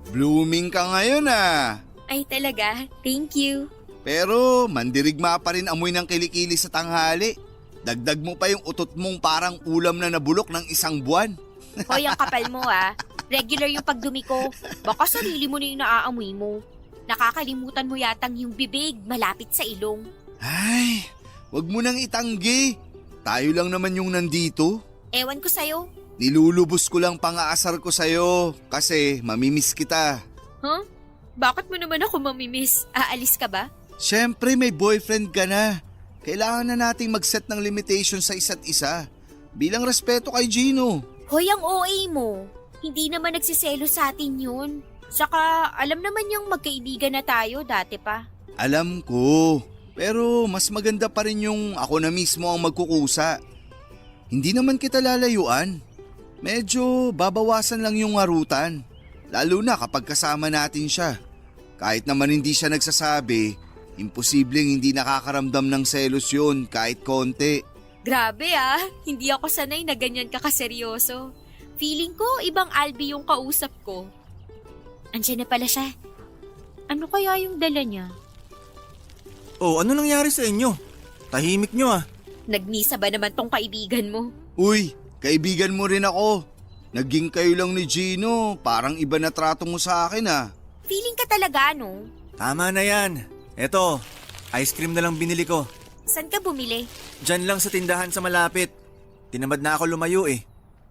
Blooming ka ngayon ah. Ay talaga, thank you. Pero mandirigma pa rin amoy ng kilikili sa tanghali. Dagdag mo pa yung utot mong parang ulam na nabulok ng isang buwan. Hoy, ang kapal mo ah. Regular yung pagdumi ko. Baka sarili mo na yung naaamoy mo. Nakakalimutan mo yatang yung bibig malapit sa ilong. Ay, wag mo nang itanggi. Tayo lang naman yung nandito. Ewan ko sa'yo. Nilulubos ko lang pang-aasar ko sa'yo kasi mamimiss kita. Huh? Bakit mo naman ako mamimiss? Aalis ka ba? Siyempre may boyfriend ka na. Kailangan na nating mag-set ng limitation sa isa't isa. bilang respeto kay Gino. Hoy, ang OA mo. Hindi naman nagsiselo sa atin yun. Saka alam naman niyang magkaibigan na tayo dati pa. Alam ko, pero mas maganda pa rin yung ako na mismo ang magkukusa. Hindi naman kita lalayuan. Medyo babawasan lang yung harutan. Lalo na kapag kasama natin siya. Kahit naman hindi siya nagsasabi, imposibleng hindi nakakaramdam ng selos yun kahit konti. Grabe ah, hindi ako sanay na ganyan ka kaseryoso. Feeling ko ibang Albi yung kausap ko. Andiyan na pala siya. Ano kaya yung dala niya? Oh, ano nangyari sa inyo? Tahimik nyo ah. Nagmisa ba naman tong kaibigan mo? Uy, kaibigan mo rin ako. Naging kayo lang ni Gino, parang iba na trato mo sa akin ah. Feeling ka talaga, no? Tama na yan. Eto, ice cream na lang binili ko. Saan ka bumili? Diyan lang sa tindahan sa malapit. Tinamad na ako lumayo eh.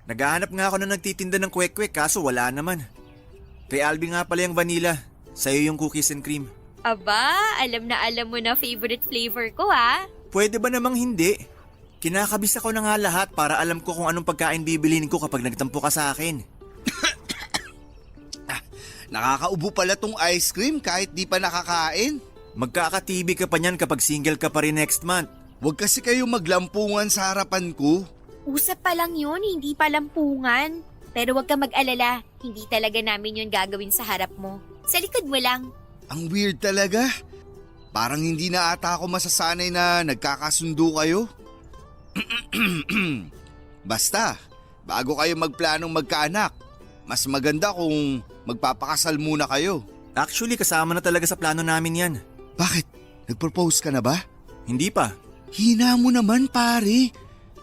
Naghahanap nga ako na nagtitinda ng kwek-kwek kaso wala naman. Kay Albi nga pala yung vanilla. Sa'yo yung cookies and cream. Aba, alam mo na favorite flavor ko ha. Pwede ba namang hindi? Kinakabis ako na nga lahat para alam ko kung anong pagkain bibilin ko kapag nagtampo ka sa akin. Nakakaubo pala tong ice cream kahit di pa nakakain. Magkaka-TV ka pa niyan kapag single ka pa rin next month. Huwag kasi kayo maglampungan sa harapan ko. Usap pa lang yun, hindi pa lampungan. Pero wag ka mag-alala, hindi talaga namin yun gagawin sa harap mo. Sa likod mo lang. Ang weird talaga. Parang hindi na ata ako masasanay na nagkakasundo kayo. Basta, bago kayo magplanong magkaanak, mas maganda kung magpapakasal muna kayo. Actually, kasama na talaga sa plano namin yan. Bakit? Nag-propose ka na ba? Hindi pa. Hina mo naman pare.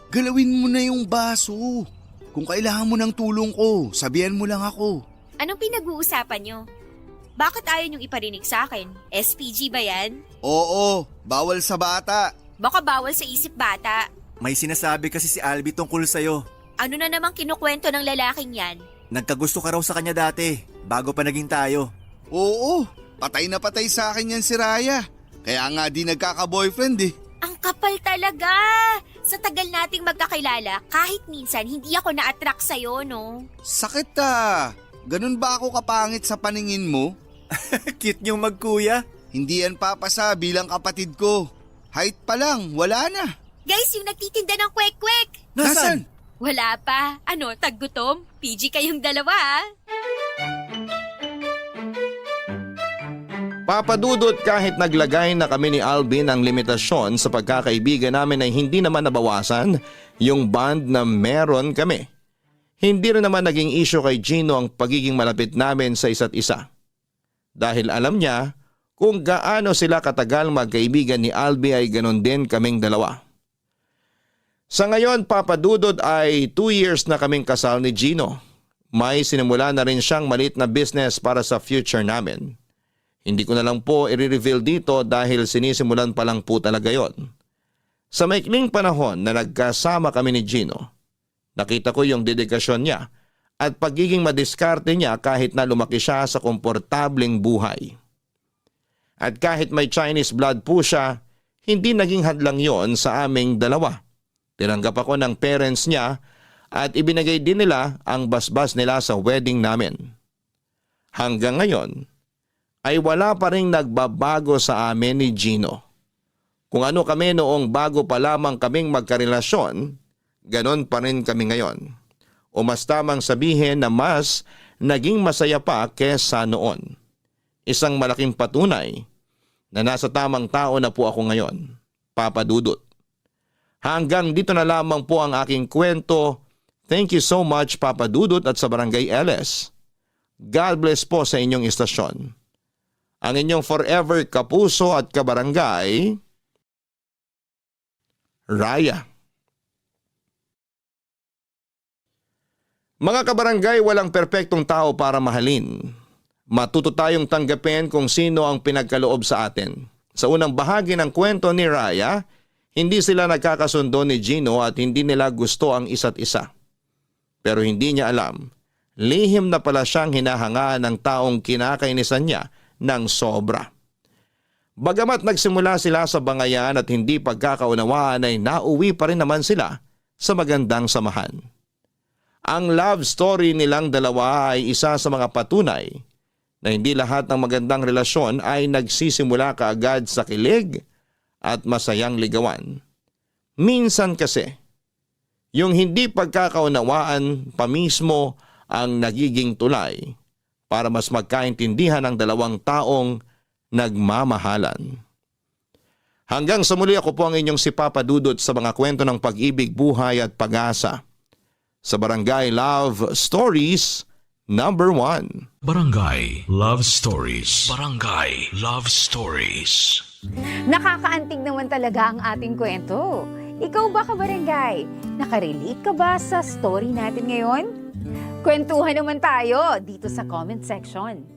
Galawin mo na yung baso. Kung kailangan mo ng tulong ko, sabihan mo lang ako. Anong pinag-uusapan nyo? Bakit ayaw niyong iparinig sa akin? SPG ba yan? Oo, bawal sa bata. Baka bawal sa isip bata. May sinasabi kasi si Albi tungkol sa'yo. Ano na namang kinukwento ng lalaking yan? Nagkagusto ka raw sa kanya dati, bago pa naging tayo. Oo, patay na patay sa akin yan si Raya. Kaya nga di nagkaka-boyfriend eh. Ang kapal talaga! Sa tagal nating magkakilala, kahit minsan hindi ako na-attract sa'yo, no? Sakit ah. Ganun ba ako kapangit sa paningin mo? Cute niyong magkuya. Hindi yan papasa bilang kapatid ko. Height pa lang, wala na. Guys, yung nagtitinda ng kwek-kwek! Nasaan? Wala pa. Ano, taggutom? PG kayong dalawa, ah. Papadudot kahit naglagay na kami ni Alvin ng limitasyon sa pagkakaibigan namin ay hindi naman nabawasan yung bond na meron kami. Hindi rin naman naging issue kay Gino ang pagiging malapit namin sa isa't isa. Dahil alam niya kung gaano sila katagal magkaibigan ni Albi ay ganon din kaming dalawa. Sa ngayon, Papadudot ay 2 years na kaming kasal ni Gino. May sinimula na rin siyang maliit na business para sa future namin. Hindi ko na lang po i-reveal dito dahil sinisimulan pa lang po talaga yon. Sa maikling panahon na nagkasama kami ni Gino, nakita ko yung dedikasyon niya at pagiging madiskarte niya kahit na lumaki siya sa komportableng buhay. At kahit may Chinese blood po siya, hindi naging hadlang yon sa aming dalawa. Tinanggap ako ng parents niya at ibinigay din nila ang basbas nila sa wedding namin. Hanggang ngayon, ay wala pa ring nagbabago sa amin ni Gino. Kung ano kami noong bago pa lamang kaming magkarelasyon, ganon pa rin kami ngayon. O mas tamang sabihin na mas naging masaya pa kesa noon. Isang malaking patunay na nasa tamang tao na po ako ngayon, Papadudot. Hanggang dito na lamang po ang aking kwento. Thank you so much, Papadudot at sa Barangay LS. God bless po sa inyong istasyon. Ang inyong forever kapuso at kabarangay, Raya. Mga kabarangay, walang perpektong tao para mahalin. Matuto tayong tanggapin kung sino ang pinagkaloob sa atin. Sa unang bahagi ng kwento ni Raya, hindi sila nagkakasundo ni Gino at hindi nila gusto ang isa't isa. Pero hindi niya alam, lihim na pala siyang hinahangaan ng taong kinakainisan niya ng sobra. Bagamat nagsimula sila sa bangayan at hindi pagkakaunawaan ay nauwi pa rin naman sila sa magandang samahan. Ang love story nilang dalawa ay isa sa mga patunay na hindi lahat ng magandang relasyon ay nagsisimula kaagad sa kilig at masayang ligawan. Minsan kasi, yung hindi pagkakaunawaan pa mismo ang nagiging tulay para mas magkaintindihan ang dalawang taong nagmamahalan. Hanggang sa muli, ako po ang inyong si Papa Dudut sa mga kwento ng pag-ibig, buhay at pag-asa sa Barangay Love Stories number 1. Barangay Love Stories. Barangay Love Stories. Nakakaantig naman talaga ang ating kwento. Ikaw ba, kabarangay? Nakarelate ka ba sa story natin ngayon? Kwentuhan naman tayo dito sa comment section.